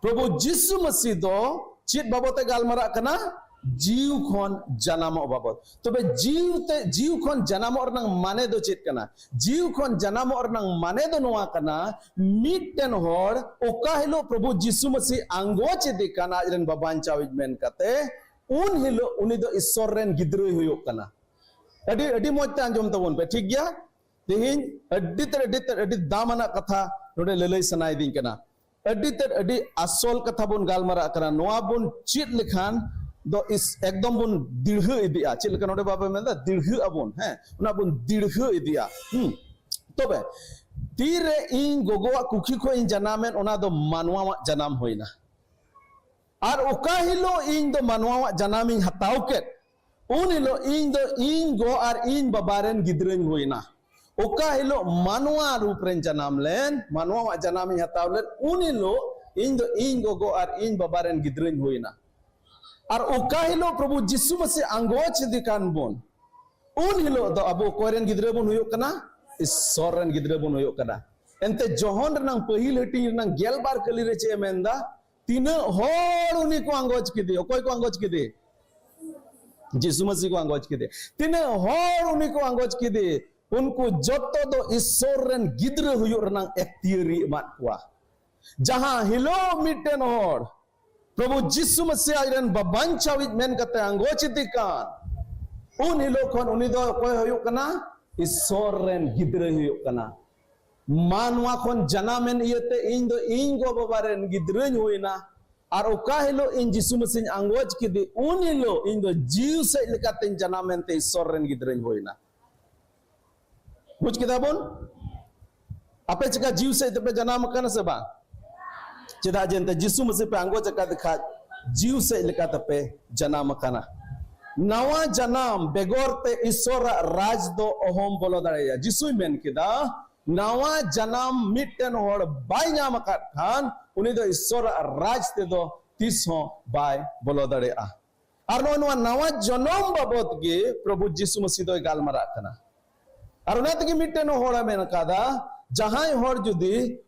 ᱯᱨᱚᱵᱷᱩ ᱡᱤᱥᱩ ᱢᱟᱹᱥᱤ ᱫᱚ ᱪᱮᱫ ᱵᱟᱵᱚᱛ ᱮ ᱜᱟᱞᱢᱟᱨᱟᱜ ᱠᱟᱱᱟ? ᱡᱤᱣ ᱠᱷᱚᱱ ᱡᱟᱱᱟᱢᱚᱜ ᱵᱟᱵᱚᱛ᱾ ᱛᱚᱵᱮ ᱡᱤᱣ ᱛᱮ, ᱡᱤᱣ ᱠᱷᱚᱱ ᱡᱟᱱᱟᱢᱚᱜ ᱨᱮᱱᱟᱜ ᱢᱟᱱᱮ ᱫᱚ ᱪᱮᱫ ᱠᱟᱱᱟ? ᱡᱤᱣ ᱠᱷᱚᱱ ᱡᱟᱱᱟᱢᱚᱜ ᱨᱮᱱᱟᱜ ᱢᱟᱱᱮ ᱫᱚ ᱱᱚᱣᱟ ᱠᱟᱱᱟ, ᱢᱤᱫᱴᱮᱱ ᱦᱚᱲ ᱚᱠᱟ ᱦᱤᱞᱳᱜ ᱯᱨᱚᱵᱷᱩ ᱡᱤᱥᱩ ᱢᱟᱹᱥᱤ ᱟᱸᱜᱚᱪ ᱤᱫᱤ ᱠᱟᱱ ᱟᱡ ᱨᱮᱱ ᱵᱟᱵᱟᱧᱪᱟᱣᱤᱡ ᱢᱮᱱ ᱠᱟᱛᱮ, ᱩᱱ ᱦᱤᱞᱳᱜ ᱩᱱᱤ ᱫᱚ ᱤᱥᱥᱚᱨ ᱨᱮᱱ ᱜᱤᱫᱽᱨᱟᱹᱭ ᱦᱩᱭᱩᱜ ᱠᱟᱱᱟ᱾ ᱟᱹᱰᱤ, ᱟᱹᱰᱤ ᱢᱚᱡᱽ ᱛᱮ ᱟᱸᱡᱚᱢ ᱛᱟᱵᱚᱱ ᱯᱮ, ᱴᱷᱤᱠ ᱜᱮᱭᱟ? ᱛᱮᱦᱮᱧ ᱟᱹᱰᱤ ᱛᱮᱫ, ᱟᱹᱰᱤ ᱛᱮᱫ, ᱟᱹᱰᱤ ᱫᱟᱢᱟᱱᱟᱜ ᱠᱟᱛᱷᱟ ᱱᱚᱰᱮ ᱞᱟᱹᱞᱟᱹᱭ ᱥᱟᱱᱟᱭᱤᱫᱤᱧ ᱠᱟᱱᱟ᱾ ᱟᱹᱰᱤ ᱛᱮᱫ, ᱟᱹᱰᱤ ᱟᱥᱚᱞ ᱠᱟᱛᱷᱟ ᱵᱚᱱ ᱜᱟᱞᱢᱟᱨᱟᱜ ᱠᱟᱱᱟ᱾ ᱱᱚᱣᱟ ᱵᱚᱱ ᱪᱮᱫ ᱞᱮᱠᱷᱟᱱ ᱫᱚ ᱤᱥ-, ᱮᱠᱫᱚᱢ ᱵᱚᱱ ᱫᱤᱲᱦᱟᱹ ᱤᱫᱤᱜᱼᱟ᱾ ᱪᱮᱫ ᱞᱮᱠᱟ ᱱᱚᱰᱮ ᱵᱟᱵᱟ ᱢᱮᱱᱫᱟ? ᱫᱤᱲᱦᱟᱹᱜ ᱟᱵᱚᱱ, ᱦᱮᱸ, ᱚᱱᱟ ᱵᱚᱱ ᱫᱤᱲᱦᱟᱹ ᱤᱫᱤᱜᱼᱟ᱾ ᱦᱩᱸ᱾ ᱛᱚᱵᱮ, ᱛᱤᱨᱮ ᱤᱧ ᱜᱚᱜᱚᱣᱟᱜ ᱠᱩᱠᱷᱤ ᱠᱷᱚᱱ ᱤᱧ ᱡᱟᱱᱟᱢᱮᱱ, ᱚᱱᱟ ᱫᱚ ᱢᱟᱱᱣᱟᱣᱟᱜ ᱡᱟᱱᱟᱢ ᱦᱩᱭᱱᱟ᱾ ᱟᱨ ᱚᱠᱟ ᱦᱤᱞᱳᱜ ᱤᱧ ᱫᱚ ᱢᱟᱱᱣᱟᱣᱟᱜ ᱡᱟᱱᱟᱢᱤᱧ ᱦᱟᱛᱟᱣ ᱠᱮᱫ, ᱩᱱ ᱦᱤᱞᱳᱜ ᱤᱧ ᱫᱚ ᱤᱧ ᱜᱚ ᱟᱨ ᱤᱧ ᱵᱟᱵᱟ ᱨᱮᱱ ᱜᱤᱫᱽᱨᱟᱹᱧ ᱦᱩᱭᱱᱟ᱾ ᱚᱠᱟ ᱦᱤᱞᱳᱜ ᱢᱟᱱᱣᱟ ᱨᱩᱯ ᱨᱮᱧ ᱡᱟᱱᱟᱢ ᱞᱮᱱ, ᱢᱟᱱᱣᱟᱣᱟᱜ ᱡᱟᱱᱟᱢᱤᱧ ᱦᱟᱛᱟᱣ ᱞᱮᱫ, ᱩᱱ ᱦᱤᱞᱳᱜ ᱤᱧ ᱫᱚ ᱤᱧ ᱜᱚᱜᱚ ᱟᱨ ᱤᱧ ᱵᱟᱵᱟ ᱨᱮᱱ ᱜᱤᱫᱽᱨᱟᱹᱧ ᱦᱩᱭᱱᱟ᱾ ᱟᱨ ᱚᱠᱟ ᱦᱤᱞᱳᱜ ᱯᱨᱚᱵᱷᱩ ᱡᱤᱥᱩ ᱢᱟᱹᱥᱤ ᱟᱸᱜᱚᱪ ᱤᱫᱤ ᱠᱟᱱ ᱵᱚᱱ, ᱩᱱ ᱦᱤᱞᱳᱜ ᱫᱚ ᱟᱵᱚ ᱚᱠᱚᱭ ᱨᱮᱱ ᱜᱤᱫᱽᱨᱟᱹ ᱵᱚᱱ ᱦᱩᱭᱩᱜ ᱠᱟᱱᱟ? ᱤᱥᱥᱚᱨ ᱨᱮᱱ ᱜᱤᱫᱽᱨᱟᱹ ᱵᱚᱱ ᱦᱩᱭᱩᱜ ᱠᱟᱱᱟ᱾ ᱮᱱᱛᱮ ᱡᱚᱦᱚᱱ ᱨᱮᱱᱟᱝ ᱯᱟᱹᱦᱤᱞ ᱦᱟᱹᱴᱤᱧ ᱨᱮᱱᱟᱝ ᱜᱮᱞ ᱵᱟᱨ ᱠᱟᱹᱞᱤ ᱨᱮ ᱪᱮᱫ ᱮ ᱢᱮᱱᱫᱟ? ᱛᱤᱱᱟᱹᱜ ᱦᱚᱲ ᱩᱱᱤ ᱠᱚ ᱟᱸᱜᱚᱪ ᱠᱮᱫᱮ? ᱚᱠᱚᱭ ᱠᱚ ᱟᱸᱜᱚᱪ ᱠᱮᱫᱮ? ᱡᱤᱥᱩ ᱢᱟᱹᱥᱤ ᱠᱚ ᱟᱸᱜᱚᱪ ᱠᱮᱫᱮ᱾ ᱛᱤᱱᱟᱹᱜ ᱦᱚᱲ ᱩᱱᱤ ᱠᱚ ᱟᱸᱜᱚᱪ ᱠᱮᱫᱮ? ᱩᱱᱠᱩ ᱡᱚᱛᱚ ᱫᱚ ᱤᱥᱥᱚᱨ ᱨᱮᱱ ᱜᱤᱫᱽᱨᱟᱹ ᱦᱩᱭᱩᱜ ᱨᱮᱱᱟᱝ ᱮᱠᱛᱤᱭᱟᱹᱨᱤ ᱮᱢᱟᱫ ᱠᱚᱣᱟ᱾ ᱡᱟᱦᱟᱸ ᱦᱤᱞᱳᱜ ᱢᱤᱫᱴᱮᱱ ᱦᱚᱲ ᱯᱨᱚᱵᱷᱩ ᱡᱤᱥᱩ ᱢᱟᱹᱥᱤ ᱟᱡ ᱨᱮᱱ ᱵᱟᱵᱟᱧᱪᱟᱣᱤᱡ ᱢᱮᱱ ᱠᱟᱛᱮ ᱟᱸᱜᱚᱪ ᱤᱫᱤ ᱠᱟᱱ, ᱩᱱ ᱦᱤᱞᱳᱜ ᱠᱷᱚᱱ ᱩᱱᱤ ᱫᱚ ᱚᱠᱚᱭ ᱦᱩᱭᱩᱜ ᱠᱟᱱᱟ? ᱤᱥᱥᱚᱨ ᱨᱮᱱ ᱜᱤᱫᱽᱨᱟᱹᱭ ᱦᱩᱭᱩᱜ ᱠᱟᱱᱟ᱾ ᱢᱟ ᱱᱚᱣᱟ ᱠᱷᱚᱱ ᱡᱟᱱᱟᱢᱮᱱ ᱤᱭᱟᱹᱛᱮ ᱤᱧ ᱫᱚ ᱤᱧ ᱜᱚ ᱵᱟᱵᱟ ᱨᱮᱱ ᱜᱤᱫᱽᱨᱟᱹᱧ ᱦᱩᱭᱱᱟ᱾ ᱟᱨ ᱚᱠᱟ ᱦᱤᱞᱳᱜ ᱤᱧ ᱡᱤᱥᱩ ᱢᱟᱹᱥᱤᱧ ᱟᱸᱜᱚᱪ ᱠᱮᱫᱮ, ᱩᱱ ᱦᱤᱞᱳᱜ ᱤᱧ ᱫᱚ ᱡᱤᱣ ᱥᱮᱫ ᱞᱮᱠᱟᱛᱮᱧ ᱡᱟᱱᱟᱢ ᱮᱱᱛᱮ ᱤᱥᱥᱚᱨ ᱨᱮᱱ ᱜᱤᱫᱽᱨᱟᱹᱧ ᱦᱩᱭᱱᱟ᱾ ᱵᱩᱡᱽ ᱠᱮᱫᱟ ᱵᱚᱱ? ᱟᱯᱮ ᱪᱮᱠᱟ ᱡᱤᱣ ᱥᱮᱫ ᱛᱮᱯᱮ ᱡᱟᱱᱟᱢ ᱟᱠᱟᱱᱟ ᱥᱮ ᱵᱟᱝ? ᱪᱮᱫᱟᱜ ᱡᱮ ᱮᱱᱛᱮ ᱡᱤᱥᱩ ᱢᱟᱹᱥᱤ ᱯᱮ ᱟᱸᱜᱚᱪ ᱟᱠᱟᱫ ᱠᱷᱟᱡ, ᱡᱤᱣ ᱥᱮᱫ ᱞᱮᱠᱟ ᱛᱮᱯᱮ ᱡᱟᱱᱟᱢ ᱟᱠᱟᱱᱟ᱾ ᱱᱟᱣᱟ ᱡᱟᱱᱟᱢ ᱵᱮᱜᱚᱨ ᱛᱮ ᱤᱥᱥᱚᱨᱟᱜ ᱨᱟᱡᱽ ᱫᱚ ᱚᱦᱚᱢ ᱵᱚᱞᱚ ᱫᱟᱲᱮᱭᱟᱜᱼᱟ᱾ ᱡᱤᱥᱩᱭ ᱢᱮᱱ ᱠᱮᱫᱟ, ᱱᱟᱣᱟ ᱡᱟᱱᱟᱢ ᱢᱤᱫᱴᱮᱱ ᱦᱚᱲ ᱵᱟᱭ ᱧᱟᱢ ᱟᱠᱟᱫ ᱠᱷᱟᱱ, ᱩᱱᱤ ᱫᱚ ᱤᱥᱥᱚᱨᱟᱜ ᱨᱟᱡᱽ ᱛᱮᱫᱚ ᱛᱤᱥ ᱦᱚᱸ ᱵᱟᱭ ᱵᱚᱞᱚ ᱫᱟᱲᱮᱭᱟᱜᱼᱟ᱾ ᱟᱨ ᱱᱚᱜᱼᱚᱭ ᱱᱚᱣᱟ ᱱᱟᱣᱟ ᱡᱚᱱᱚᱢ ᱵᱟᱵᱚᱫ ᱜᱮ ᱯᱨᱚᱵᱷᱩ ᱡᱤᱥᱩ ᱢᱟᱹᱥᱤ ᱫᱚᱭ ᱜᱟᱞᱢᱟᱨᱟᱜ ᱠᱟᱱᱟ᱾ ᱟᱨ ᱚᱱᱟ ᱛᱮᱜᱮ ᱢᱤᱫᱴᱮᱱ ᱦᱚᱲᱮ ᱢᱮᱱ ᱠᱟᱫᱟ, ᱡᱟᱦᱟᱸᱭ ᱦᱚᱲ ᱡᱩᱫᱤ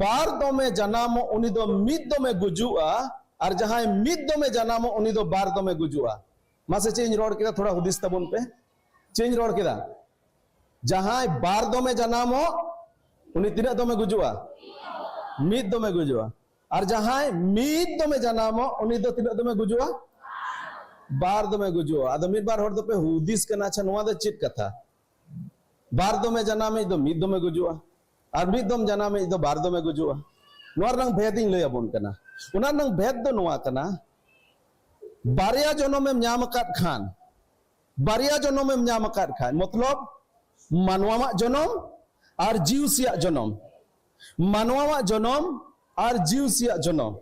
ᱵᱟᱨ ᱫᱚᱢᱮ ᱡᱟᱱᱟᱢᱚᱜ, ᱩᱱᱤ ᱫᱚ ᱢᱤᱫ ᱫᱚᱢᱮ ᱜᱩᱡᱩᱜᱼᱟ, ᱟᱨ ᱡᱟᱦᱟᱸᱭ ᱢᱤᱫ ᱫᱚᱢᱮ ᱡᱟᱱᱟᱢᱚᱜ, ᱩᱱᱤ ᱫᱚ ᱵᱟᱨ ᱫᱚᱢᱮ ᱜᱩᱡᱩᱜᱼᱟ᱾ ᱢᱟᱥᱮ, ᱪᱮᱫ ᱤᱧ ᱨᱚᱲ ᱠᱮᱫᱟ, ᱛᱷᱚᱲᱟ ᱦᱩᱫᱤᱥ ᱛᱟᱵᱚᱱ ᱯᱮ᱾ ᱪᱮᱫ ᱤᱧ ᱨᱚᱲ ᱠᱮᱫᱟ? ᱡᱟᱦᱟᱸᱭ ᱵᱟᱨ ᱫᱚᱢᱮ ᱡᱟᱱᱟᱢᱚᱜ, ᱩᱱᱤ ᱛᱤᱱᱟᱹᱜ ᱫᱚᱢᱮ ᱜᱩᱡᱩᱜᱼᱟ? ᱢᱤᱫ ᱫᱚᱢᱮ ᱜᱩᱡᱩᱜᱼᱟ᱾ ᱟᱨ ᱡᱟᱦᱟᱸᱭ ᱢᱤᱫ ᱫᱚᱢᱮ ᱡᱟᱱᱟᱢᱚᱜ, ᱩᱱᱤ ᱫᱚ ᱛᱤᱱᱟᱹᱜ ᱫᱚᱢᱮ ᱜᱩᱡᱩᱜᱼᱟ? ᱵᱟᱨ ᱫᱚᱢᱮ ᱜᱩᱡᱩᱜᱼᱟ᱾ ᱟᱫᱚ ᱢᱤᱫ ᱵᱟᱨ ᱦᱚᱲ ᱫᱚᱯᱮ ᱦᱩᱫᱤᱥ ᱠᱟᱱᱟ, ᱟᱪᱪᱷᱟ, ᱱᱚᱣᱟ ᱫᱚ ᱪᱮᱫ ᱠᱟᱛᱷᱟ? ᱵᱟᱨ ᱫᱚᱢᱮ ᱡᱟᱱᱟᱢᱤᱡ ᱫᱚ ᱢᱤᱫ ᱫᱚᱢᱮ ᱜᱩᱡᱩᱜᱼᱟ, ᱟᱨ ᱢᱤᱫ ᱫᱚᱢ ᱡᱟᱱᱟᱢᱤᱡ ᱫᱚ ᱵᱟᱨ ᱫᱚᱢᱮ ᱜᱩᱡᱩᱜᱼᱟ᱾ ᱱᱚᱣᱟ ᱨᱮᱱᱟᱝ ᱵᱷᱮᱫ ᱤᱧ ᱞᱟᱹᱭ ᱟᱵᱚᱱ ᱠᱟᱱᱟ᱾ ᱚᱱᱟ ᱨᱮᱱᱟᱝ ᱵᱷᱮᱫ ᱫᱚ ᱱᱚᱣᱟ ᱠᱟᱱᱟ, ᱵᱟᱨᱭᱟ ᱡᱚᱱᱚᱢᱮᱢ ᱧᱟᱢ ᱟᱠᱟᱫ ᱠᱷᱟᱱ, ᱵᱟᱨᱭᱟ ᱡᱚᱱᱚᱢᱮᱢ ᱧᱟᱢ ᱟᱠᱟᱫ ᱠᱷᱟᱱ, ᱢᱚᱛᱞᱚᱵ ᱢᱟᱱᱣᱟᱣᱟᱜ ᱡᱚᱱᱚᱢ ᱟᱨ ᱡᱤᱣᱥᱤᱭᱟᱜ ᱡᱚᱱᱚᱢ, ᱢᱟᱱᱣᱟᱣᱟᱜ ᱡᱚᱱᱚᱢ ᱟᱨ ᱡᱤᱣᱥᱤᱭᱟᱜ ᱡᱚᱱᱚᱢ᱾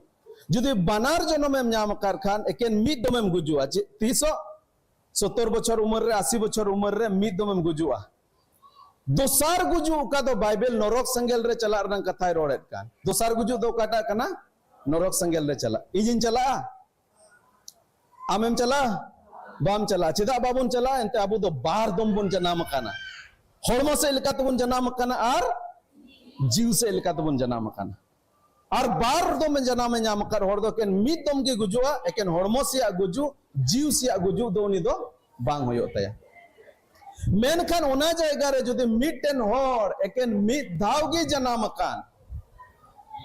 ᱡᱩᱫᱤ ᱵᱟᱱᱟᱨ ᱡᱚᱱᱚᱢᱮᱢ ᱧᱟᱢ ᱟᱠᱟᱫ ᱠᱷᱟᱱ, ᱮᱠᱮᱱ ᱢᱤᱫ ᱫᱚᱢᱮᱢ ᱜᱩᱡᱩᱜᱼᱟ᱾ ᱪᱮᱫ, ᱛᱤᱥᱚᱜ? ᱥᱚᱛᱛᱚᱨ ᱵᱚᱪᱷᱚᱨ ᱩᱢᱮᱨ ᱨᱮ, ᱟᱥᱤ ᱵᱚᱪᱷᱚᱨ ᱩᱢᱮᱨ ᱨᱮ ᱢᱤᱫ ᱫᱚᱢᱮᱢ ᱜᱩᱡᱩᱜᱼᱟ᱾ ᱫᱚᱥᱟᱨ ᱜᱩᱡᱩᱜ, ᱚᱠᱟ ᱫᱚ ᱵᱟᱭᱵᱮᱞ ᱱᱚᱨᱚᱠ ᱥᱮᱸᱜᱮᱞ ᱨᱮ ᱪᱟᱞᱟᱜ ᱨᱮᱱᱟᱜ ᱠᱟᱛᱷᱟᱭ ᱨᱚᱲᱮᱫ ᱠᱟᱱ, ᱫᱚᱥᱟᱨ ᱜᱩᱡᱩᱜ ᱫᱚ ᱚᱠᱟᱴᱟᱜ ᱠᱟᱱᱟ? ᱱᱚᱨᱚᱠ ᱥᱮᱸᱜᱮᱞ ᱨᱮ ᱪᱟᱞᱟᱜ᱾ ᱤᱧᱤᱧ ᱪᱟᱞᱟᱜᱼᱟ? ᱟᱢᱮᱢ ᱪᱟᱞᱟᱜᱼᱟ? ᱵᱟᱢ ᱪᱟᱞᱟᱜᱼᱟ᱾ ᱪᱮᱫᱟᱜ ᱵᱟᱵᱚᱱ ᱪᱟᱞᱟᱜᱼᱟ? ᱮᱱᱛᱮ ᱟᱵᱚ ᱫᱚ ᱵᱟᱨ ᱫᱚᱢ ᱵᱚᱱ ᱡᱟᱱᱟᱢ ᱟᱠᱟᱱᱟ᱾ ᱦᱚᱲᱢᱚ ᱥᱮᱫ ᱞᱮᱠᱟ ᱛᱮᱵᱚᱱ ᱡᱟᱱᱟᱢ ᱟᱠᱟᱱᱟ ᱟᱨ ᱡᱤᱣᱤ ᱥᱮᱫ ᱞᱮᱠᱟ ᱛᱮᱵᱚᱱ ᱡᱟᱱᱟᱢ ᱟᱠᱟᱱᱟ᱾ ᱟᱨ ᱵᱟᱨ ᱫᱚᱢᱮ ᱡᱟᱱᱟᱢᱮ ᱧᱟᱢ ᱟᱠᱟᱫ ᱦᱚᱲ ᱫᱚ ᱮᱠᱮᱱ ᱢᱤᱫ ᱫᱚᱢ ᱜᱮ ᱜᱩᱡᱩᱜᱼᱟ᱾ ᱮᱠᱮᱱ ᱦᱚᱲᱢᱚ ᱥᱮᱭᱟᱜ ᱜᱩᱡᱩᱜ, ᱡᱤᱣᱤ ᱥᱮᱭᱟᱜ ᱜᱩᱡᱩᱜ ᱫᱚ ᱩᱱᱤ ᱫᱚ ᱵᱟᱝ ᱦᱩᱭᱩᱜ ᱛᱟᱭᱟ᱾ ᱢᱮᱱᱠᱷᱟᱱ ᱚᱱᱟ ᱡᱟᱭᱜᱟ ᱨᱮ ᱡᱩᱫᱤ ᱢᱤᱫᱴᱮᱱ ᱦᱚᱲ ᱮᱠᱮᱱ ᱢᱤᱫ ᱫᱷᱟᱣ ᱜᱮ ᱡᱟᱱᱟᱢ ᱟᱠᱟᱱ,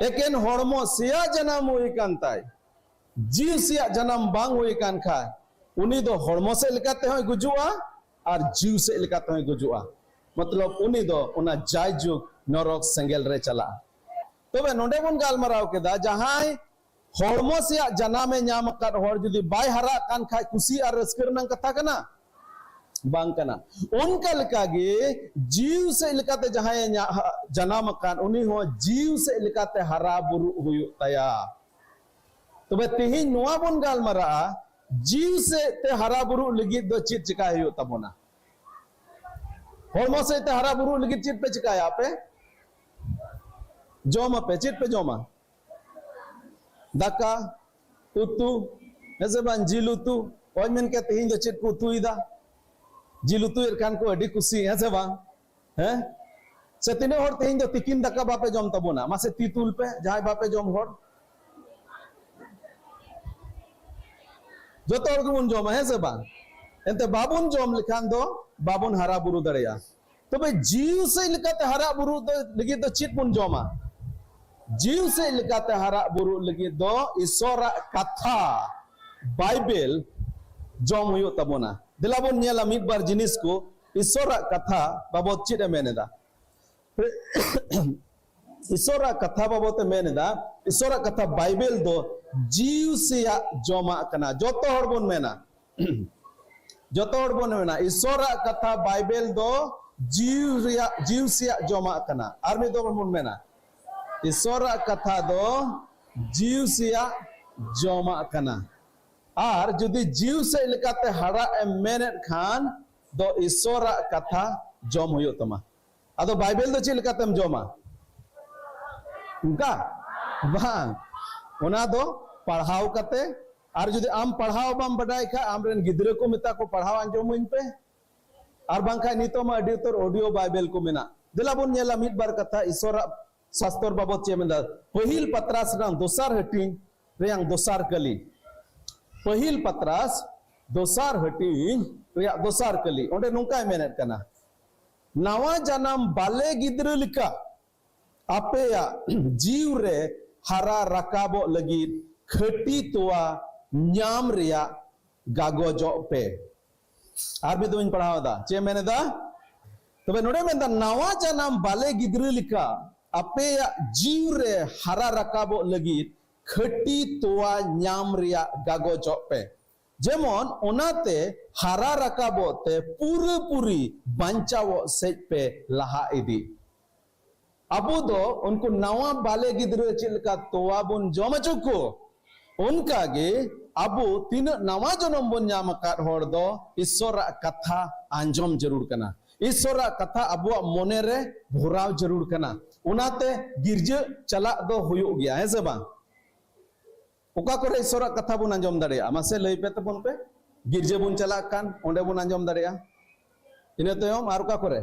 ᱮᱠᱮᱱ ᱦᱚᱲᱢᱚ ᱥᱮᱭᱟ ᱡᱟᱱᱟᱢ ᱦᱩᱭ ᱟᱠᱟᱱ ᱛᱟᱭ, ᱡᱤᱣᱤ ᱥᱮᱭᱟᱜ ᱡᱟᱱᱟᱢ ᱵᱟᱝ ᱦᱩᱭ ᱟᱠᱟᱱ ᱠᱷᱟᱱ, ᱩᱱᱤ ᱫᱚ ᱦᱚᱲᱢᱚ ᱥᱮᱫ ᱞᱮᱠᱟ ᱛᱮᱦᱚᱸᱭ ᱜᱩᱡᱩᱜᱼᱟ ᱟᱨ ᱡᱤᱣᱤ ᱥᱮᱫ ᱞᱮᱠᱟ ᱛᱮᱦᱚᱸᱭ ᱜᱩᱡᱩᱜᱼᱟ᱾ ᱢᱚᱛᱞᱚᱵ, ᱩᱱᱤ ᱫᱚ ᱚᱱᱟ ᱡᱟᱭᱡᱩᱜᱽ ᱱᱚᱨᱚᱠ ᱥᱮᱸᱜᱮᱞ ᱨᱮ ᱪᱟᱞᱟᱜᱼᱟ᱾ ᱛᱚᱵᱮ ᱱᱚᱰᱮ ᱵᱚᱱ ᱜᱟᱞᱢᱟᱨᱟᱣ ᱠᱮᱫᱟ, ᱡᱟᱦᱟᱸᱭ ᱦᱚᱲᱢᱚ ᱥᱮᱭᱟᱜ ᱡᱟᱱᱟᱢ ᱮ ᱧᱟᱢ ᱟᱠᱟᱫ ᱦᱚᱲ ᱡᱩᱫᱤ ᱵᱟᱭ ᱦᱟᱨᱟᱜ ᱠᱟᱱ ᱠᱷᱟᱡ, ᱠᱩᱥᱤ ᱟᱨ ᱨᱟᱹᱥᱠᱟᱹ ᱨᱮᱱᱟᱜ ᱠᱟᱛᱷᱟ ᱠᱟᱱᱟ? ᱵᱟᱝ ᱠᱟᱱᱟ᱾ ᱚᱱᱠᱟ ᱞᱮᱠᱟᱜᱮ ᱡᱤᱣᱤ ᱥᱮᱫ ᱞᱮᱠᱟᱛᱮ ᱡᱟᱦᱟᱸᱭᱮ ᱧᱟ-, ᱡᱟᱱᱟᱢ ᱟᱠᱟᱱ, ᱩᱱᱤ ᱦᱚᱸ ᱡᱤᱣᱤ ᱥᱮᱫ ᱞᱮᱠᱟᱛᱮ ᱦᱟᱨᱟ ᱵᱩᱨᱩᱜ ᱦᱩᱭᱩᱜ ᱛᱟᱭᱟ᱾ ᱛᱚᱵᱮ ᱛᱮᱦᱮᱧ ᱱᱚᱣᱟ ᱵᱚᱱ ᱜᱟᱞᱢᱟᱨᱟᱜᱼᱟ, ᱡᱤᱣᱤ ᱥᱮᱫ ᱛᱮ ᱦᱟᱨᱟ ᱵᱩᱨᱩᱜ ᱞᱟᱹᱜᱤᱫ ᱫᱚ ᱪᱮᱫ ᱪᱮᱠᱟᱭ ᱦᱩᱭᱩᱜ ᱛᱟᱵᱚᱱᱟ? ᱦᱚᱲᱢᱚ ᱥᱮᱫ ᱛᱮ ᱦᱟᱨᱟ ᱵᱩᱨᱩᱜ ᱞᱟᱹᱜᱤᱫ ᱪᱮᱫ ᱯᱮ ᱪᱮᱠᱟᱭᱟ ᱟᱯᱮ? ᱡᱚᱢ ᱟᱯᱮ, ᱪᱮᱫ ᱯᱮ ᱡᱚᱢᱟ? ᱫᱟᱠᱟ, ᱩᱛᱩ, ᱦᱮᱸ ᱥᱮ ᱵᱟᱝ? ᱡᱤᱞ ᱩᱛᱩ᱾ ᱚᱭ ᱢᱮᱱ ᱠᱮᱫ, ᱛᱮᱦᱮᱧ ᱫᱚ ᱪᱮᱫ ᱠᱚ ᱩᱛᱩᱭᱮᱫᱟ? ᱡᱤᱞ ᱩᱛᱩᱭᱮᱫ ᱠᱷᱟᱱ ᱠᱚ ᱟᱹᱰᱤ ᱠᱩᱥᱤ, ᱦᱮᱸ ᱥᱮ ᱵᱟᱝ? ᱦᱮᱸ? ᱥᱮ ᱛᱤᱱᱟᱹᱜ ᱦᱚᱲ ᱛᱮᱦᱮᱧ ᱫᱚ ᱛᱤᱠᱤᱱ ᱫᱟᱠᱟ ᱵᱟᱯᱮ ᱡᱚᱢ ᱛᱟᱵᱚᱱᱟ? ᱢᱟᱥᱮ ᱛᱤ ᱛᱩᱞ ᱯᱮ, ᱡᱟᱦᱟᱸᱭ ᱵᱟᱯᱮ ᱡᱚᱢ ᱦᱚᱲ᱾ ᱡᱚᱛᱚ ᱦᱚᱲ ᱜᱮᱵᱚᱱ ᱡᱚᱢᱟ, ᱦᱮᱸ ᱥᱮ ᱵᱟᱝ? ᱮᱱᱛᱮ ᱵᱟᱵᱚᱱ ᱡᱚᱢ ᱞᱮᱠᱷᱟᱱ ᱫᱚ ᱵᱟᱵᱚᱱ ᱦᱟᱨᱟ ᱵᱩᱨᱩ ᱫᱟᱲᱮᱭᱟᱜᱼᱟ᱾ ᱛᱚᱵᱮ ᱡᱤᱣᱤ ᱥᱮᱫ ᱞᱮᱠᱟᱛᱮ ᱦᱟᱨᱟ ᱵᱩᱨᱩ ᱫᱚ, ᱞᱟᱹᱜᱤᱫ ᱫᱚ ᱪᱮᱫ ᱵᱚᱱ ᱡᱚᱢᱟ? ᱡᱤᱣᱤ ᱥᱮᱫ ᱞᱮᱠᱟᱛᱮ ᱦᱟᱨᱟ ᱵᱩᱨᱩ ᱞᱟᱹᱜᱤᱫ ᱫᱚ ᱤᱥᱚᱨᱟᱜ ᱠᱟᱛᱷᱟ, ᱵᱟᱭᱵᱮᱞ, ᱡᱚᱢ ᱦᱩᱭᱩᱜ ᱛᱟᱵᱚᱱᱟ᱾ ᱫᱮᱞᱟ ᱵᱚᱱ ᱧᱮᱞᱟ ᱢᱤᱫ ᱵᱟᱨ ᱡᱤᱱᱤᱥ ᱠᱚ, ᱤᱥᱚᱨᱟᱜ ᱠᱟᱛᱷᱟ ᱵᱟᱵᱚᱫ ᱪᱮᱫ ᱮ ᱢᱮᱱ ᱮᱫᱟ᱾ ᱤᱥᱚᱨᱟᱜ ᱠᱟᱛᱷᱟ ᱵᱟᱵᱚᱫ ᱮ ᱢᱮᱱ ᱮᱫᱟ, ᱤᱥᱚᱨᱟᱜ ᱠᱟᱛᱷᱟ ᱵᱟᱭᱵᱮᱞ ᱫᱚ ᱡᱤᱣᱤ ᱥᱮᱭᱟᱜ ᱡᱚᱢᱟᱜ ᱠᱟᱱᱟ᱾ ᱡᱚᱛᱚ ᱦᱚᱲ ᱵᱚᱱ ᱢᱮᱱᱟ, ᱡᱚᱛᱚ ᱦᱚᱲ ᱵᱚᱱ ᱢᱮᱱᱟ, ᱤᱥᱚᱨᱟᱜ ᱠᱟᱛᱷᱟ ᱵᱟᱭᱵᱮᱞ ᱫᱚ ᱡᱤᱣᱤ ᱨᱮᱭᱟᱜ, ᱡᱤᱣᱤ ᱥᱮᱭᱟᱜ ᱡᱚᱢᱟᱜ ᱠᱟᱱᱟ᱾ ᱟᱨ ᱢᱤᱫ ᱫᱚᱢ ᱵᱚᱱ ᱢᱮᱱᱟ, ᱤᱥᱚᱨᱟᱜ ᱠᱟᱛᱷᱟ ᱫᱚ ᱡᱤᱣᱤ ᱥᱮᱭᱟᱜ ᱡᱚᱢᱟᱜ ᱠᱟᱱᱟ᱾ ᱟᱨ ᱡᱩᱫᱤ ᱡᱤᱣᱤ ᱥᱮᱫ ᱞᱮᱠᱟᱛᱮ ᱦᱟᱨᱟᱜ ᱮᱢ ᱢᱮᱱᱮᱫ ᱠᱷᱟᱱ ᱫᱚ ᱤᱥᱚᱨᱟᱜ ᱠᱟᱛᱷᱟ ᱡᱚᱢ ᱦᱩᱭᱩᱜ ᱛᱟᱢᱟ᱾ ᱟᱫᱚ ᱵᱟᱭᱵᱮᱞ ᱫᱚ ᱪᱮᱫ ᱞᱮᱠᱟᱛᱮᱢ ᱡᱚᱢᱟ? ᱚᱱᱠᱟ? ᱵᱟᱝ᱾ ᱚᱱᱟ ᱫᱚ ᱯᱟᱲᱦᱟᱣ ᱠᱟᱛᱮ, ᱟᱨ ᱡᱩᱫᱤ ᱟᱢ ᱯᱟᱲᱦᱟᱣ ᱵᱟᱢ ᱵᱟᱰᱟᱭ ᱠᱷᱟᱡ, ᱟᱢᱨᱮᱱ ᱜᱤᱫᱽᱨᱟᱹ ᱠᱚ ᱢᱮᱛᱟ ᱠᱚ, "ᱯᱟᱲᱦᱟᱣ ᱟᱸᱡᱚᱢᱟᱹᱧ ᱯᱮ", ᱟᱨ ᱵᱟᱝᱠᱷᱟᱡ ᱱᱤᱛᱚᱜ ᱢᱟ ᱟᱹᱰᱤ ᱩᱛᱟᱹᱨ audio ᱵᱟᱭᱵᱮᱞ ᱠᱚ ᱢᱮᱱᱟᱜ᱾ ᱫᱮᱞᱟ ᱵᱚᱱ ᱧᱮᱞᱟ ᱢᱤᱫ ᱵᱟᱨ ᱠᱟᱛᱷᱟ ᱤᱥᱚᱨᱟᱜ ᱥᱟᱥᱛᱚᱨ ᱵᱟᱵᱚᱫ ᱪᱮᱫ ᱢᱮᱱᱫᱟ᱾ ᱯᱟᱹᱦᱤᱞ ᱯᱟᱛᱨᱟᱥ ᱨᱮᱱᱟᱜ ᱫᱚᱥᱟᱨ ᱦᱟᱹᱴᱤᱧ ᱨᱮᱭᱟᱝ ᱫᱚᱥᱟᱨ ᱠᱟᱹᱞᱤ᱾ ᱯᱟᱹᱦᱤᱞ ᱯᱟᱛᱨᱟᱥ ᱫᱚᱥᱟᱨ ᱦᱟᱹᱴᱤᱧ ᱨᱮᱭᱟᱜ ᱫᱚᱥᱟᱨ ᱠᱟᱹᱞᱤ᱾ ᱚᱸᱰᱮ ᱱᱚᱝᱠᱟᱭ ᱢᱮᱱᱮᱫ ᱠᱟᱱᱟ, ᱱᱟᱣᱟ ᱡᱟᱱᱟᱢ ᱵᱟᱞᱮ ᱜᱤᱫᱽᱨᱟᱹ ᱞᱮᱠᱟ ᱟᱯᱮᱭᱟᱜ ᱡᱤᱣᱤ ᱨᱮ ᱦᱟᱨᱟ ᱨᱟᱠᱟᱵᱚᱜ ᱞᱟᱹᱜᱤᱫ ᱠᱷᱟᱹᱴᱤ ᱛᱚᱣᱟ ᱧᱟᱢ ᱨᱮᱭᱟᱜ ᱜᱟᱜᱚᱡᱚᱜ ᱯᱮ᱾ ᱟᱨ ᱢᱤᱫ ᱫᱚᱢ ᱤᱧ ᱯᱟᱲᱦᱟᱣ ᱮᱫᱟ, ᱪᱮᱫ ᱮ ᱢᱮᱱ ᱮᱫᱟ? ᱛᱚᱵᱮ ᱱᱚᱰᱮ ᱢᱮᱱᱫᱟ, ᱱᱟᱣᱟ ᱡᱟᱱᱟᱢ ᱵᱟᱞᱮ ᱜᱤᱫᱽᱨᱟᱹ ᱞᱮᱠᱟ ᱟᱯᱮᱭᱟᱜ ᱡᱤᱣᱤ ᱨᱮ ᱦᱟᱨᱟ ᱨᱟᱠᱟᱵᱚᱜ ᱞᱟᱹᱜᱤᱫ ᱠᱷᱟᱹᱴᱤ ᱛᱚᱣᱟ ᱧᱟᱢ ᱨᱮᱭᱟᱜ ᱜᱟᱜᱚᱡᱚᱜ ᱯᱮ᱾ ᱡᱮᱢᱚᱱ ᱚᱱᱟᱛᱮ ᱦᱟᱨᱟ ᱨᱟᱠᱟᱵᱚᱜ ᱛᱮ ᱯᱩᱨᱟᱹᱯᱩᱨᱤ ᱵᱟᱧᱪᱟᱣᱚᱜ ᱥᱮᱫ ᱯᱮ ᱞᱟᱦᱟ ᱤᱫᱤᱜ᱾ ᱟᱵᱚ ᱫᱚ ᱩᱱᱠᱩ ᱱᱟᱣᱟ ᱵᱟᱞᱮ ᱜᱤᱫᱽᱨᱟᱹ ᱪᱮᱫ ᱞᱮᱠᱟ ᱛᱚᱣᱟ ᱵᱚᱱ ᱡᱚᱢ ᱦᱚᱪᱚ ᱠᱚ, ᱚᱱᱠᱟ ᱜᱮ ᱟᱵᱚ ᱛᱤᱱᱟᱹᱜ ᱱᱟᱣᱟ ᱡᱚᱱᱚᱢ ᱵᱚᱱ ᱧᱟᱢ ᱟᱠᱟᱫ ᱦᱚᱲ ᱫᱚ ᱤᱥᱥᱚᱨᱟᱜ ᱠᱟᱛᱷᱟ ᱟᱸᱡᱚᱢ ᱡᱟᱹᱨᱩᱲ ᱠᱟᱱᱟ᱾ ᱤᱥᱥᱚᱨᱟᱜ ᱠᱟᱛᱷᱟ ᱟᱵᱚᱣᱟᱜ ᱢᱚᱱᱮ ᱨᱮ ᱵᱷᱚᱨᱟᱣ ᱡᱟᱹᱨᱩᱲ ᱠᱟᱱᱟ᱾ ᱚᱱᱟᱛᱮ ᱜᱤᱨᱡᱟᱹ ᱪᱟᱞᱟᱜ ᱫᱚ ᱦᱩᱭᱩᱜ ᱜᱮᱭᱟ, ᱦᱮᱸ ᱥᱮ ᱵᱟᱝ? ᱚᱠᱟ ᱠᱚᱨᱮ ᱤᱥᱥᱚᱨᱟᱜ ᱠᱟᱛᱷᱟ ᱵᱚᱱ ᱟᱸᱡᱚᱢ ᱫᱟᱲᱮᱭᱟᱜᱼᱟ? ᱢᱟᱥᱮ ᱞᱟᱹᱭ ᱯᱮ ᱛᱟᱵᱚᱱ ᱯᱮ᱾ ᱜᱤᱨᱡᱟᱹ ᱵᱚᱱ ᱪᱟᱞᱟᱜ ᱠᱟᱱ, ᱚᱸᱰᱮ ᱵᱚᱱ ᱟᱸᱡᱚᱢ ᱫᱟᱲᱮᱭᱟᱜᱼᱟ᱾ ᱤᱱᱟᱹ ᱛᱟᱭᱚᱢ ᱟᱨ ᱚᱠᱟ ᱠᱚᱨᱮ?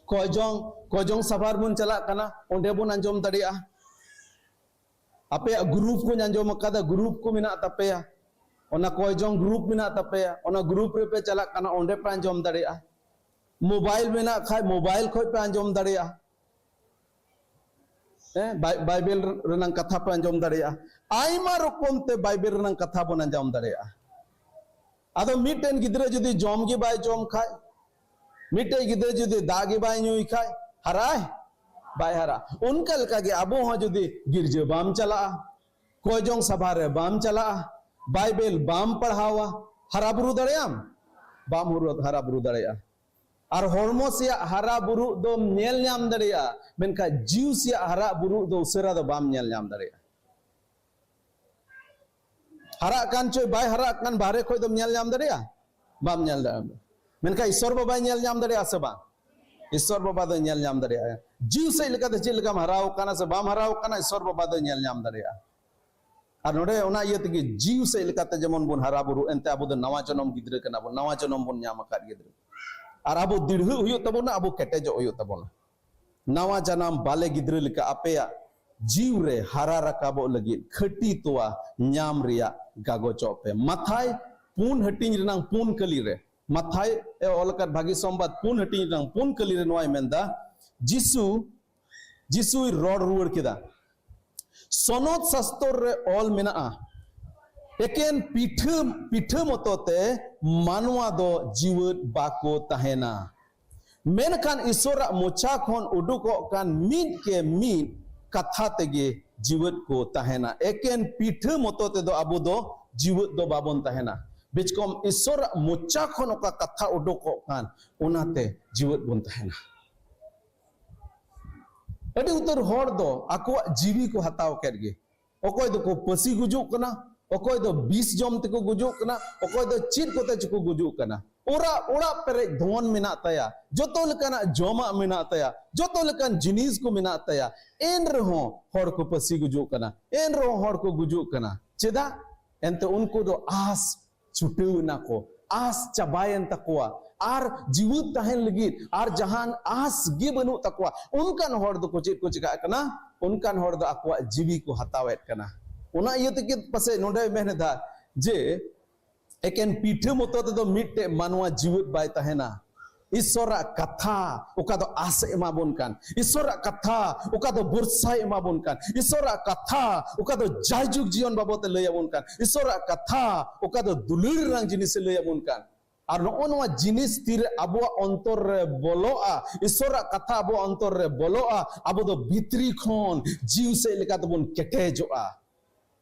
ᱠᱚᱭᱡᱚᱝ, ᱠᱚᱭᱡᱚᱝ ᱥᱟᱵᱷᱟ ᱨᱮᱵᱚᱱ ᱪᱟᱞᱟᱜ ᱠᱟᱱᱟ, ᱚᱸᱰᱮ ᱵᱚᱱ ᱟᱸᱡᱚᱢ ᱫᱟᱲᱮᱭᱟᱜᱼᱟ᱾ ᱟᱯᱮᱭᱟᱜ ᱜᱨᱩᱯ ᱠᱚᱧ ᱟᱸᱡᱚᱢ ᱟᱠᱟᱫᱟ, ᱜᱨᱩᱯ ᱠᱚ ᱢᱮᱱᱟᱜ ᱛᱟᱯᱮᱭᱟ, ᱚᱱᱟ ᱠᱚᱭᱡᱚᱝ ᱜᱨᱩᱯ ᱢᱮᱱᱟᱜ ᱛᱟᱯᱮᱭᱟ, ᱚᱱᱟ ᱜᱨᱩᱯ ᱨᱮᱯᱮ ᱪᱟᱞᱟᱜ ᱠᱟᱱᱟ, ᱚᱸᱰᱮ ᱯᱮ ᱟᱸᱡᱚᱢ ᱫᱟᱲᱮᱭᱟᱜᱼᱟ᱾ ᱢᱳᱵᱟᱭᱤᱞ ᱢᱮᱱᱟᱜ ᱠᱷᱟᱡ ᱢᱳᱵᱟᱭᱤᱞ ᱠᱷᱚᱡ ᱯᱮ ᱟᱸᱡᱚᱢ ᱫᱟᱲᱮᱭᱟᱜᱼᱟ᱾ ᱦᱮᱸ, ᱵᱟᱭ-, ᱵᱟᱭᱵᱮᱞ ᱨᱮᱱᱟᱝ ᱠᱟᱛᱷᱟ ᱯᱮ ᱟᱸᱡᱚᱢ ᱫᱟᱲᱮᱭᱟᱜᱼᱟ᱾ ᱟᱭᱢᱟ ᱨᱚᱠᱚᱢ ᱛᱮ ᱵᱟᱭᱵᱮᱞ ᱨᱮᱱᱟᱝ ᱠᱟᱛᱷᱟ ᱵᱚᱱ ᱟᱸᱡᱚᱢ ᱫᱟᱲᱮᱭᱟᱜᱼᱟ᱾ ᱟᱫᱚ ᱢᱤᱫᱴᱮᱱ ᱜᱤᱫᱽᱨᱟᱹ ᱡᱩᱫᱤ ᱡᱚᱢ ᱜᱮ ᱵᱟᱭ ᱡᱚᱢ ᱠᱷᱟᱡ, ᱢᱤᱫᱴᱮᱱ ᱜᱤᱫᱽᱨᱟᱹ ᱡᱩᱫᱤ ᱫᱟᱜ ᱜᱮ ᱵᱟᱭ ᱧᱩᱭ ᱠᱷᱟᱡ, ᱦᱟᱨᱟᱭ? ᱵᱟᱭ ᱦᱟᱨᱟ᱾ ᱚᱱᱠᱟ ᱞᱮᱠᱟᱜᱮ ᱟᱵᱚ ᱦᱚᱸ ᱡᱩᱫᱤ ᱜᱤᱨᱡᱟᱹ ᱵᱟᱢ ᱪᱟᱞᱟᱜᱼᱟ, ᱠᱚᱭᱡᱚᱝ ᱥᱟᱵᱷᱟ ᱨᱮ ᱵᱟᱢ ᱪᱟᱞᱟᱜᱼᱟ, ᱵᱟᱭᱵᱮᱞ ᱵᱟᱢ ᱯᱟᱲᱦᱟᱣᱟ, ᱦᱟᱨᱟ ᱵᱩᱨᱩ ᱫᱟᱲᱮᱭᱟᱜ ᱟᱢ? ᱵᱟᱢ ᱦᱩᱨᱩ-, ᱦᱟᱨᱟ ᱵᱩᱨᱩ ᱫᱟᱲᱮᱭᱟᱜᱼᱟ᱾ ᱟᱨ ᱦᱚᱲᱢᱚ ᱥᱮᱭᱟᱜ ᱦᱟᱨᱟ ᱵᱩᱨᱩᱜ ᱫᱚᱢ ᱧᱮᱞ ᱧᱟᱢ ᱫᱟᱲᱮᱭᱟᱜᱼᱟ, ᱢᱮᱱᱠᱷᱟᱱ ᱡᱤᱣᱤ ᱥᱮᱭᱟᱜ ᱦᱟᱨᱟ ᱵᱩᱨᱩᱜ ᱫᱚ ᱩᱥᱟᱹᱨᱟ ᱫᱚ ᱵᱟᱢ ᱧᱮᱞ ᱧᱟᱢ ᱫᱟᱲᱮᱭᱟᱜᱼᱟ᱾ ᱦᱟᱨᱟᱜ ᱠᱟᱱ ᱪᱚᱭ ᱵᱟᱭ ᱦᱟᱨᱟᱜ ᱠᱟᱱ, ᱵᱟᱦᱨᱮ ᱠᱷᱚᱡ ᱫᱚᱢ ᱧᱮᱞ ᱧᱟᱢ ᱫᱟᱲᱮᱭᱟᱜᱼᱟ? ᱵᱟᱢ ᱧᱮᱞ ᱫᱟᱲᱮᱭᱟᱜᱼᱟ᱾ ᱢᱮᱱᱠᱷᱟᱱ ᱤᱥᱥᱚᱨ ᱵᱟᱵᱟᱭ ᱧᱮᱞ ᱧᱟᱢ ᱫᱟᱲᱮᱭᱟᱜᱼᱟ ᱥᱮ ᱵᱟᱝ? ᱤᱥᱥᱚᱨ ᱵᱟᱵᱟ ᱫᱚᱭ ᱧᱮᱞ ᱧᱟᱢ ᱫᱟᱲᱮᱭᱟᱜᱼᱟ᱾ ᱡᱤᱣᱤ ᱥᱮᱫ ᱞᱮᱠᱟᱛᱮ ᱪᱮᱫ ᱞᱮᱠᱟᱢ ᱦᱟᱨᱟᱣ ᱠᱟᱱᱟ ᱥᱮ ᱵᱟᱢ ᱦᱟᱨᱟᱣ ᱠᱟᱱᱟ, ᱤᱥᱥᱚᱨ ᱵᱟᱵᱟ ᱫᱚᱭ ᱧᱮᱞ ᱧᱟᱢ ᱫᱟᱲᱮᱭᱟᱜᱼᱟ᱾ ᱟᱨ ᱱᱚᱰᱮ ᱚᱱᱟ ᱤᱭᱟᱹ ᱛᱮᱜᱮ ᱡᱤᱣᱤ ᱥᱮᱫ ᱞᱮᱠᱟᱛᱮ ᱡᱮᱢᱚᱱ ᱵᱚᱱ ᱦᱟᱨᱟ ᱵᱩᱨᱩ, ᱮᱱᱛᱮ ᱟᱵᱚ ᱫᱚ ᱱᱟᱣᱟ ᱡᱚᱱᱚᱢ ᱜᱤᱫᱽᱨᱟᱹ ᱠᱟᱱᱟ ᱵᱚᱱ, ᱱᱟᱣᱟ ᱡᱚᱱᱚᱢ ᱵᱚᱱ ᱧᱟᱢ ᱟᱠᱟᱫ ᱜᱤᱫᱽᱨᱟᱹ᱾ ᱟᱨ ᱟᱵᱚ ᱫᱤᱲᱦᱟᱹᱜ ᱦᱩᱭᱩᱜ ᱛᱟᱵᱚᱱᱟ, ᱟᱵᱚ ᱠᱮᱴᱮᱡᱚᱜ ᱦᱩᱭᱩᱜ ᱛᱟᱵᱚᱱᱟ᱾ ᱱᱟᱣᱟ ᱡᱟᱱᱟᱢ ᱵᱟᱞᱮ ᱜᱤᱫᱽᱨᱟᱹ ᱞᱮᱠᱟ ᱟᱯᱮᱭᱟᱜ ᱡᱤᱣᱤ ᱨᱮ ᱦᱟᱨᱟ ᱨᱟᱠᱟᱵᱚᱜ ᱞᱟᱹᱜᱤᱫ ᱠᱷᱟᱹᱴᱤ ᱛᱚᱣᱟ ᱧᱟᱢ ᱨᱮᱭᱟᱜ ᱜᱟᱜᱚᱪᱚᱜ ᱯᱮ᱾ ᱢᱟᱛᱷᱟᱭ ᱯᱩᱱ ᱦᱟᱹᱴᱤᱧ ᱨᱮᱱᱟᱝ ᱯᱩᱱ ᱠᱟᱹᱞᱤ ᱨᱮ, ᱢᱟᱛᱷᱟᱭ ᱮ ᱚᱞ ᱟᱠᱟᱫ ᱵᱷᱟᱹᱜᱤ ᱥᱚᱢᱵᱟᱫ ᱯᱩᱱ ᱦᱟᱹᱴᱤᱧ ᱨᱮᱱᱟᱝ ᱯᱩᱱ ᱠᱟᱹᱞᱤ ᱨᱮ ᱱᱚᱣᱟᱭ ᱢᱮᱱᱫᱟ, ᱡᱤᱥᱩ, ᱡᱤᱥᱩᱭ ᱨᱚᱲ ᱨᱩᱣᱟᱹᱲ ᱠᱮᱫᱟ, ᱥᱚᱱᱚᱛ ᱥᱟᱥᱛᱚᱨ ᱨᱮ ᱚᱞ ᱢᱮᱱᱟᱜᱼᱟ, ᱮᱠᱮᱱ ᱯᱤᱴᱷᱟᱹ, ᱯᱤᱴᱷᱟᱹ ᱢᱚᱛᱚ ᱛᱮ ᱢᱟᱱᱣᱟ ᱫᱚ ᱡᱤᱣᱮᱫ ᱵᱟᱠᱚ ᱛᱟᱦᱮᱱᱟ, ᱢᱮᱱᱠᱷᱟᱱ ᱤᱥᱚᱨᱟᱜ ᱢᱚᱪᱟ ᱠᱷᱚᱱ ᱩᱰᱩᱠᱚᱜ ᱠᱟᱱ ᱢᱤᱫ ᱠᱮ ᱢᱤᱫ ᱠᱟᱛᱷᱟ ᱛᱮᱜᱮ ᱡᱤᱣᱮᱫ ᱠᱚ ᱛᱟᱦᱮᱱᱟ᱾ ᱮᱠᱮᱱ ᱯᱤᱴᱷᱟᱹ ᱢᱚᱛᱚ ᱛᱮᱫᱚ ᱟᱵᱚ ᱫᱚ ᱡᱤᱣᱮᱫ ᱫᱚ ᱵᱟᱵᱚᱱ ᱛᱟᱦᱮᱱᱟ᱾ ᱵᱮᱪᱠᱚᱢ ᱤᱥᱚᱨᱟᱜ ᱢᱚᱪᱟ ᱠᱷᱚᱱ ᱚᱠᱟ ᱠᱟᱛᱷᱟ ᱩᱰᱩᱠᱚᱜ ᱠᱟᱱ, ᱚᱱᱟᱛᱮ ᱡᱤᱣᱮᱫ ᱵᱚᱱ ᱛᱟᱦᱮᱱᱟ᱾ ᱟᱹᱰᱤ ᱩᱛᱟᱹᱨ ᱦᱚᱲ ᱫᱚ ᱟᱠᱚᱣᱟᱜ ᱡᱤᱣᱤ ᱠᱚ ᱦᱟᱛᱟᱣ ᱠᱮᱫ ᱜᱮ᱾ ᱚᱠᱚᱭ ᱫᱚᱠᱚ ᱯᱟᱹᱥᱤ ᱜᱩᱡᱩᱜ ᱠᱟᱱᱟ, ᱚᱠᱚᱭ ᱫᱚ ᱵᱤᱥ ᱡᱚᱢ ᱛᱮᱠᱚ ᱜᱩᱡᱩᱜ ᱠᱟᱱᱟ, ᱚᱠᱚᱭ ᱫᱚ ᱪᱮᱫ ᱠᱚᱛᱮ ᱪᱚᱠᱚ ᱜᱩᱡᱩᱜ ᱠᱟᱱᱟ᱾ ᱚᱲᱟᱜ, ᱚᱲᱟᱜ ᱯᱮᱨᱮᱡ ᱫᱷᱚᱱ ᱢᱮᱱᱟᱜ ᱛᱟᱭᱟ, ᱡᱚᱛᱚ ᱞᱮᱠᱟᱱᱟᱜ ᱡᱚᱢᱟᱜ ᱢᱮᱱᱟᱜ ᱛᱟᱭᱟ, ᱡᱚᱛᱚ ᱞᱮᱠᱟᱱ ᱡᱤᱱᱤᱥ ᱠᱚ ᱢᱮᱱᱟᱜ ᱛᱟᱭᱟ, ᱮᱱ ᱨᱮᱦᱚᱸ ᱦᱚᱲ ᱠᱚ ᱯᱟᱹᱥᱤ ᱜᱩᱡᱩᱜ ᱠᱟᱱᱟ, ᱮᱱ ᱨᱮᱦᱚᱸ ᱦᱚᱲ ᱠᱚ ᱜᱩᱡᱩᱜ ᱠᱟᱱᱟ᱾ ᱪᱮᱫᱟᱜ? ᱮᱱᱛᱮ ᱩᱱᱠᱩ ᱫᱚ ᱟᱥ ᱪᱷᱩᱴᱟᱹᱣ ᱮᱱᱟ ᱠᱚ, ᱟᱥ ᱪᱟᱵᱟᱭᱮᱱ ᱛᱟᱠᱚᱣᱟ᱾ ᱟᱨ ᱡᱤᱣᱮᱫ ᱛᱟᱦᱮᱱ ᱞᱟᱹᱜᱤᱫ, ᱟᱨ ᱡᱟᱦᱟᱱ ᱟᱥ ᱜᱮ ᱵᱟᱹᱱᱩᱜ ᱛᱟᱠᱚᱣᱟ, ᱚᱱᱠᱟᱱ ᱦᱚᱲ ᱫᱚᱠᱚ ᱪᱮᱫ ᱠᱚ ᱪᱮᱠᱟᱜ ᱠᱟᱱᱟ? ᱚᱱᱠᱟᱱ ᱦᱚᱲ ᱫᱚ ᱟᱠᱚᱣᱟᱜ ᱡᱤᱣᱤ ᱠᱚ ᱦᱟᱛᱟᱣᱮᱫ ᱠᱟᱱᱟ᱾ ᱚᱱᱟ ᱤᱭᱟᱹ ᱛᱮᱜᱮ ᱯᱟᱥᱮᱡ ᱱᱚᱰᱮᱭ ᱢᱮᱱ ᱮᱫᱟ ᱡᱮ ᱮᱠᱮᱱ ᱯᱤᱴᱷᱟᱹ ᱢᱚᱛᱚ ᱛᱮᱫᱚ ᱢᱤᱫᱴᱮᱡ ᱢᱟᱱᱣᱟ ᱡᱤᱣᱮᱫ ᱵᱟᱭ ᱛᱟᱦᱮᱱᱟ᱾ ᱤᱥᱚᱨᱟᱜ ᱠᱟᱛᱷᱟ ᱚᱠᱟ ᱫᱚ ᱟᱥ ᱮ ᱮᱢᱟ ᱵᱚᱱ ᱠᱟᱱ, ᱤᱥᱚᱨᱟᱜ ᱠᱟᱛᱷᱟ ᱚᱠᱟ ᱫᱚ ᱵᱷᱚᱨᱥᱟᱭ ᱮᱢᱟ ᱵᱚᱱ ᱠᱟᱱ, ᱤᱥᱚᱨᱟᱜ ᱠᱟᱛᱷᱟ ᱚᱠᱟ ᱫᱚ ᱡᱟᱭᱡᱩᱜᱽ ᱡᱤᱭᱚᱱ ᱵᱟᱵᱚᱛ ᱮ ᱞᱟᱹᱭ ᱟᱵᱚᱱ ᱠᱟᱱ, ᱤᱥᱚᱨᱟᱜ ᱠᱟᱛᱷᱟ ᱚᱠᱟ ᱫᱚ ᱫᱩᱞᱟᱹᱲ ᱨᱮᱱᱟᱜ ᱡᱤᱱᱤᱥ ᱮ ᱞᱟᱹᱭ ᱟᱵᱚᱱ ᱠᱟᱱ᱾ ᱟᱨ ᱱᱚᱜᱼᱚ ᱱᱚᱣᱟ ᱡᱤᱱᱤᱥ ᱛᱤᱨᱮ ᱟᱵᱚᱣᱟᱜ ᱚᱱᱛᱚᱨ ᱨᱮ ᱵᱚᱞᱚᱜᱼᱟ, ᱤᱥᱚᱨᱟᱜ ᱠᱟᱛᱷᱟ ᱟᱵᱚᱣᱟᱜ ᱚᱱᱛᱚᱨ ᱨᱮ ᱵᱚᱞᱚᱜᱼᱟ, ᱟᱵᱚ ᱫᱚ ᱵᱷᱤᱛᱨᱤ ᱠᱷᱚᱱ ᱡᱤᱣᱤ ᱥᱮᱫ ᱞᱮᱠᱟ ᱛᱮᱵᱚᱱ ᱠᱮᱴᱮᱡᱚᱜᱼᱟ᱾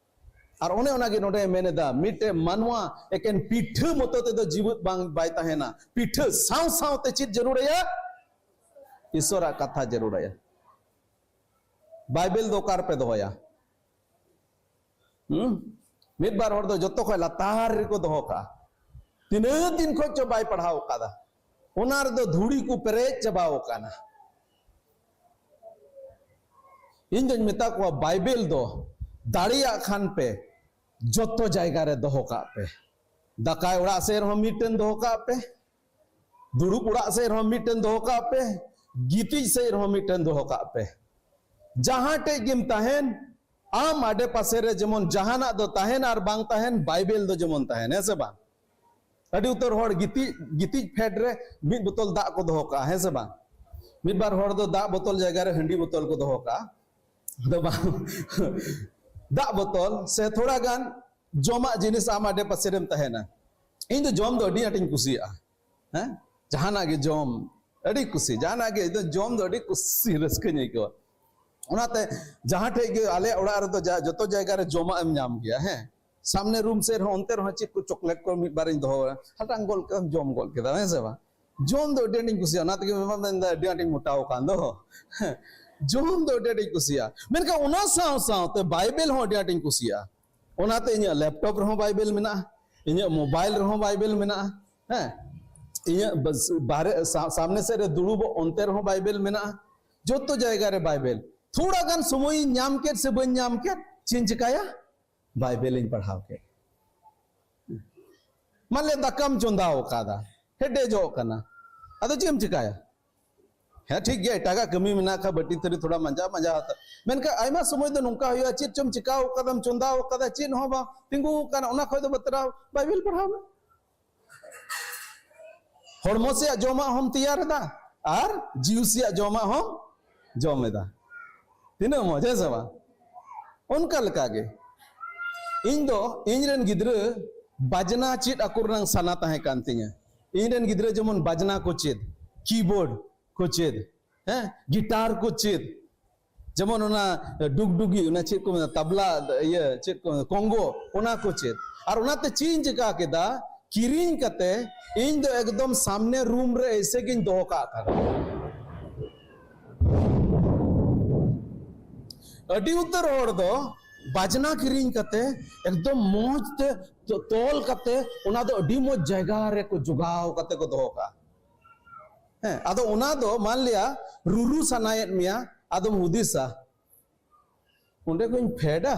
ᱟᱨ ᱚᱱᱮ ᱚᱱᱟᱜᱮ ᱱᱚᱰᱮ ᱢᱮᱱ ᱮᱫᱟ, ᱢᱤᱫᱴᱮᱡ ᱢᱟᱱᱣᱟ ᱮᱠᱮᱱ ᱯᱤᱴᱷᱟᱹ ᱢᱚᱛᱚ ᱛᱮᱫᱚ ᱡᱤᱣᱮᱫ ᱵᱟᱝ, ᱵᱟᱭ ᱛᱟᱦᱮᱱᱟ᱾ ᱯᱤᱴᱷᱟᱹ ᱥᱟᱶ ᱥᱟᱶᱛᱮ ᱪᱮᱫ ᱡᱟᱹᱨᱩᱲᱟᱭᱟ? ᱤᱥᱚᱨᱟᱜ ᱠᱟᱛᱷᱟ ᱡᱟᱹᱨᱩᱲᱟᱭᱟ᱾ ᱵᱟᱭᱵᱮᱞ ᱫᱚ ᱚᱠᱟ ᱨᱮᱯᱮ ᱫᱚᱦᱚᱭᱟ? ᱦᱩᱸ? ᱢᱤᱫ ᱵᱟᱨ ᱦᱚᱲ ᱫᱚ ᱡᱚᱛᱚ ᱠᱷᱚᱱ ᱞᱟᱛᱟᱨ ᱨᱮᱠᱚ ᱫᱚᱦᱚ ᱠᱟᱜᱼᱟ᱾ ᱛᱤᱱᱟᱹᱜ ᱫᱤᱱ ᱠᱷᱚᱱ ᱪᱚ ᱵᱟᱭ ᱯᱟᱲᱦᱟᱣ ᱟᱠᱟᱫᱟ, ᱚᱱᱟ ᱨᱮᱫᱚ ᱫᱷᱩᱲᱤ ᱠᱚ ᱯᱮᱨᱮᱡ ᱪᱟᱵᱟᱣ ᱟᱠᱟᱱᱟ᱾ ᱤᱧ ᱫᱚᱧ ᱢᱮᱛᱟ ᱠᱚᱣᱟ, ᱵᱟᱭᱵᱮᱞ ᱫᱚ ᱫᱟᱲᱮᱭᱟᱜ ᱠᱷᱟᱱ ᱯᱮ ᱡᱚᱛᱚ ᱡᱟᱭᱜᱟ ᱨᱮ ᱫᱚᱦᱚ ᱠᱟᱜ ᱯᱮ᱾ ᱫᱟᱠᱟᱭ ᱚᱲᱟᱜ ᱥᱮᱫ ᱨᱮᱦᱚᱸ ᱢᱤᱫᱴᱮᱱ ᱫᱚᱦᱚ ᱠᱟᱜ ᱯᱮ, ᱫᱩᱲᱩᱵ ᱚᱲᱟᱜ ᱥᱮᱫ ᱨᱮᱦᱚᱸ ᱢᱤᱫᱴᱮᱱ ᱫᱚᱦᱚ ᱠᱟᱜ ᱯᱮ, ᱜᱤᱛᱤᱡ ᱥᱮᱫ ᱨᱮᱦᱚᱸ ᱢᱤᱫᱴᱮᱱ ᱫᱚᱦᱚ ᱠᱟᱜ ᱯᱮ᱾ ᱡᱟᱦᱟᱸ ᱴᱷᱮᱡ ᱜᱮᱢ ᱛᱟᱦᱮᱱ, ᱟᱢ ᱟᱰᱮ ᱯᱟᱥᱮ ᱨᱮ ᱡᱮᱢᱚᱱ ᱡᱟᱦᱟᱱᱟᱜ ᱫᱚ ᱛᱟᱦᱮᱱ ᱟᱨ ᱵᱟᱝ ᱛᱟᱦᱮᱱ, ᱵᱟᱭᱵᱮᱞ ᱫᱚ ᱡᱮᱢᱚᱱ ᱛᱟᱦᱮᱱ, ᱦᱮᱸ ᱥᱮ ᱵᱟᱝ? ᱟᱹᱰᱤ ᱩᱛᱟᱹᱨ ᱦᱚᱲ ᱜᱤᱛᱤᱡ, ᱜᱤᱛᱤᱡ ᱯᱷᱮᱰ ᱨᱮ ᱢᱤᱫ ᱵᱳᱛᱚᱞ ᱫᱟᱜ ᱠᱚ ᱫᱚᱦᱚ ᱠᱟᱜᱼᱟ, ᱦᱮᱸ ᱥᱮ ᱵᱟᱝ? ᱢᱤᱫ ᱵᱟᱨ ᱦᱚᱲ ᱫᱚ ᱫᱟᱜ ᱵᱳᱛᱚᱞ ᱡᱟᱭᱜᱟ ᱨᱮ ᱦᱟᱺᱰᱤ ᱵᱳᱛᱚᱞ ᱠᱚ ᱫᱚᱦᱚ ᱠᱟᱜᱼᱟ᱾ ᱟᱫᱚ ᱵᱟᱝ, ᱫᱟᱜ ᱵᱳᱛᱚᱞ ᱥᱮ ᱛᱷᱚᱲᱟ ᱜᱟᱱ ᱡᱚᱢᱟᱜ ᱡᱤᱱᱤᱥ ᱟᱢ ᱟᱰᱮ ᱯᱟᱥᱮ ᱨᱮᱢ ᱛᱟᱦᱮᱱᱟ᱾ ᱤᱧ ᱫᱚ ᱡᱚᱢ ᱫᱚ ᱟᱹᱰᱤ ᱟᱸᱴᱤᱧ ᱠᱩᱥᱤᱭᱟᱜᱼᱟ᱾ ᱦᱮᱸ, ᱡᱟᱦᱟᱱᱟᱜ ᱜᱮ ᱡᱚᱢ ᱟᱹᱰᱤ ᱠᱩᱥᱤ, ᱡᱟᱦᱟᱱᱟᱜ ᱜᱮ ᱤᱧ ᱫᱚ ᱡᱚᱢ ᱫᱚ ᱟᱹᱰᱤ ᱠᱩᱥᱤ, ᱨᱟᱹᱥᱠᱟᱹᱧ ᱟᱹᱭᱠᱟᱹᱣᱟ᱾ ᱚᱱᱟᱛᱮ ᱡᱟᱦᱟᱸ ᱴᱷᱮᱡ ᱜᱮ ᱟᱞᱮ ᱚᱲᱟᱜ ᱨᱮᱫᱚ ᱡᱟ- ᱡᱚᱛᱚ ᱡᱟᱭᱜᱟ ᱨᱮ ᱡᱚᱢᱟᱜ ᱮᱢ ᱧᱟᱢ ᱜᱮᱭᱟ, ᱦᱮᱸ᱾ ᱥᱟᱢᱱᱮ ᱨᱩᱢ ᱥᱮᱫ ᱨᱮᱦᱚᱸ, ᱚᱱᱛᱮ ᱨᱮᱦᱚᱸ ᱪᱮᱫ ᱠᱚ ᱪᱚᱠᱞᱮᱴ ᱠᱚ ᱢᱤᱫ ᱵᱟᱨᱤᱧ ᱫᱚᱦᱚ ᱠᱟᱫᱟ, ᱦᱟᱛᱟᱝ ᱜᱚᱫ ᱠᱮᱫᱟᱢ, ᱡᱚᱢ ᱜᱚᱫ ᱠᱮᱫᱟᱢ, ᱦᱮᱸ ᱥᱮ ᱵᱟᱝ? ᱡᱚᱢ ᱫᱚ ᱟᱹᱰᱤ ᱟᱸᱴᱤᱧ ᱠᱩᱥᱤᱭᱟᱜᱼᱟ, ᱚᱱᱟ ᱛᱮᱜᱮ ᱢᱮᱱᱫᱟ ᱟᱹᱰᱤ ᱟᱸᱴᱤᱧ ᱢᱚᱴᱟᱣ ᱟᱠᱟᱱ ᱫᱚ᱾ ᱡᱚᱢ ᱫᱚ ᱟᱹᱰᱤ ᱟᱸᱴᱤᱧ ᱠᱩᱥᱤᱭᱟᱜᱼᱟ, ᱢᱮᱱᱠᱷᱟᱱ ᱚᱱᱟ ᱥᱟᱶ ᱥᱟᱶᱛᱮ ᱵᱟᱭᱵᱮᱞ ᱦᱚᱸ ᱟᱹᱰᱤ ᱟᱸᱴᱤᱧ ᱠᱩᱥᱤᱭᱟᱜᱼᱟ᱾ ᱚᱱᱟᱛᱮ ᱤᱧᱟᱹᱜ ᱞᱮᱯᱴᱚᱯ ᱨᱮᱦᱚᱸ ᱵᱟᱭᱵᱮᱞ ᱢᱮᱱᱟᱜᱼᱟ, ᱤᱧᱟᱹᱜ ᱢᱳᱵᱟᱭᱤᱞ ᱨᱮᱦᱚᱸ ᱵᱟᱭᱵᱮᱞ ᱢᱮᱱᱟᱜᱼᱟ, ᱦᱮᱸ, ᱤᱧᱟᱹᱜ ᱵᱟᱥ- ᱵᱟᱦᱨᱮ ᱥᱟ- ᱥᱟᱢᱱᱮ ᱥᱮᱫ ᱨᱮ ᱫᱩᱲᱩᱵᱚᱜ ᱚᱱᱛᱮ ᱨᱮᱦᱚᱸ ᱵᱟᱭᱵᱮᱞ ᱢᱮᱱᱟᱜᱼᱟ᱾ ᱡᱚᱛᱚ ᱡᱟᱭᱜᱟ ᱨᱮ ᱵᱟᱭᱵᱮᱞ᱾ ᱛᱷᱚᱲᱟ ᱜᱟᱱ ᱥᱚᱢᱚᱭᱤᱧ ᱧᱟᱢ ᱠᱮᱫ ᱥᱮ ᱵᱟᱹᱧ ᱧᱟᱢ ᱠᱮᱫ, ᱪᱮᱫ ᱤᱧ ᱪᱤᱠᱟᱹᱭᱟ? ᱵᱟᱭᱵᱮᱞᱤᱧ ᱯᱟᱲᱦᱟᱣ ᱠᱮᱫ᱾ ᱢᱟᱱᱮ ᱫᱟᱠᱟᱢ ᱪᱚᱸᱫᱟ ᱟᱠᱟᱫᱟ, ᱦᱮᱰᱮᱡᱚᱜ ᱠᱟᱱᱟ, ᱟᱫᱚ ᱪᱮᱫ ᱮᱢ ᱪᱤᱠᱟᱹᱭᱟ? ᱦᱮᱸ, ᱴᱷᱤᱠ ᱜᱮᱭᱟ, ᱮᱴᱟᱜᱟᱜ ᱠᱟᱹᱢᱤ ᱢᱮᱱᱟᱜ ᱠᱷᱟᱱ ᱵᱟᱹᱴᱤ ᱛᱷᱟᱹᱨᱤ ᱛᱷᱚᱲᱟ ᱢᱟᱸᱡᱟ ᱢᱟᱸᱡᱟ ᱦᱟᱛᱟᱲ᱾ ᱢᱮᱱᱠᱷᱟᱱ ᱟᱭᱢᱟ ᱥᱚᱢᱚᱭ ᱫᱚ ᱱᱚᱝᱠᱟ ᱦᱩᱭᱩᱜᱼᱟ, ᱪᱮᱫ ᱪᱚᱢ ᱪᱤᱠᱟᱹ ᱟᱠᱟᱫᱟᱢ, ᱪᱚᱸᱫᱟ ᱟᱠᱟᱫᱟ, ᱪᱮᱫ ᱦᱚᱸ ᱵᱟᱝ ᱛᱤᱸᱜᱩ ᱟᱠᱟᱱᱟ, ᱚᱱᱟ ᱠᱷᱚᱡ ᱫᱚ ᱵᱟᱛᱨᱟᱣ ᱵᱟᱭᱵᱮᱞ ᱯᱟᱲᱦᱟᱣ ᱢᱮ᱾ ᱦᱚᱲᱢᱚ ᱥᱮᱭᱟᱜ ᱡᱚᱢᱟᱜ ᱦᱚᱸᱢ ᱛᱮᱭᱟᱨ ᱮᱫᱟ ᱟᱨ ᱡᱤᱣᱤ ᱥᱮᱭᱟᱜ ᱡᱚᱢᱟᱜ ᱦᱚᱸᱢ ᱡᱚᱢ ᱮᱫᱟ᱾ ᱛᱤᱱᱟᱹᱜ ᱢᱚᱡᱽ, ᱦᱮᱸ ᱥᱮ ᱵᱟᱝ? ᱚᱱᱠᱟ ᱞᱮᱠᱟ ᱜᱮ ᱤᱧ ᱫᱚ ᱤᱧ ᱨᱮᱱ ᱜᱤᱫᱽᱨᱟᱹ ᱵᱟᱡᱽᱱᱟ ᱪᱮᱫ ᱟᱠᱚ ᱨᱮᱱᱟᱜ ᱥᱟᱱᱟ ᱛᱟᱦᱮᱸ ᱠᱟᱱ ᱛᱤᱧᱟᱹ᱾ ᱤᱧ ᱨᱮᱱ ᱜᱤᱫᱽᱨᱟᱹ ᱡᱮᱢᱚᱱ ᱵᱟᱡᱽᱱᱟ ᱠᱚ ᱪᱮᱫ, ᱠᱤᱵᱳᱨᱰ ᱠᱚ ᱪᱮᱫ, ᱦᱮᱸ, ᱜᱤᱴᱟᱨ ᱠᱚ ᱪᱮᱫ, ᱡᱮᱢᱚᱱ ᱚᱱᱟ ᱰᱩᱜᱰᱩᱜᱤ, ᱚᱱᱟ ᱪᱮᱫ ᱠᱚ ᱢᱮᱱᱟ, ᱛᱟᱵᱞᱟ, ᱤᱭᱟᱹ, ᱪᱮᱫ ᱠᱚ ᱢᱮᱱᱟ, ᱠᱚᱝᱜᱚ, ᱚᱱᱟ ᱠᱚ ᱪᱮᱫ᱾ ᱟᱨ ᱚᱱᱟᱛᱮ ᱪᱮᱫ ᱤᱧ ᱪᱮᱠᱟ ᱠᱮᱫᱟ, ᱠᱤᱨᱤᱧ ᱠᱟᱛᱮ ᱤᱧ ᱫᱚ ᱮᱠᱫᱚᱢ ᱥᱟᱢᱱᱮ ᱨᱩᱢ ᱨᱮ ᱮᱭᱥᱮ ᱜᱤᱧ ᱫᱚᱦᱚ ᱠᱟᱜ ᱠᱟᱱᱟ᱾ ᱟᱹᱰᱤ ᱩᱛᱟᱹᱨ ᱦᱚᱲ ᱫᱚ ᱵᱟᱡᱽᱱᱟ ᱠᱤᱨᱤᱧ ᱠᱟᱛᱮ ᱮᱠᱫᱚᱢ ᱢᱚᱡᱽ ᱛᱮ ᱛᱚ-, ᱛᱚᱞ ᱠᱟᱛᱮ ᱚᱱᱟ ᱫᱚ ᱟᱹᱰᱤ ᱢᱚᱡᱽ ᱡᱟᱭᱜᱟ ᱨᱮᱠᱚ ᱡᱚᱜᱟᱣ ᱠᱟᱛᱮ ᱠᱚ ᱫᱚᱦᱚ ᱠᱟᱜᱼᱟ᱾ ᱦᱮᱸ, ᱟᱫᱚ ᱚᱱᱟ ᱫᱚ ᱢᱟᱱ ᱞᱤᱭᱟ ᱨᱩᱨᱩ ᱥᱟᱱᱟᱭᱮᱫ ᱢᱮᱭᱟ, ᱟᱫᱚᱢ ᱦᱩᱫᱤᱥᱟ, ᱚᱸᱰᱮ ᱠᱷᱚᱱ ᱯᱷᱮᱰᱟ,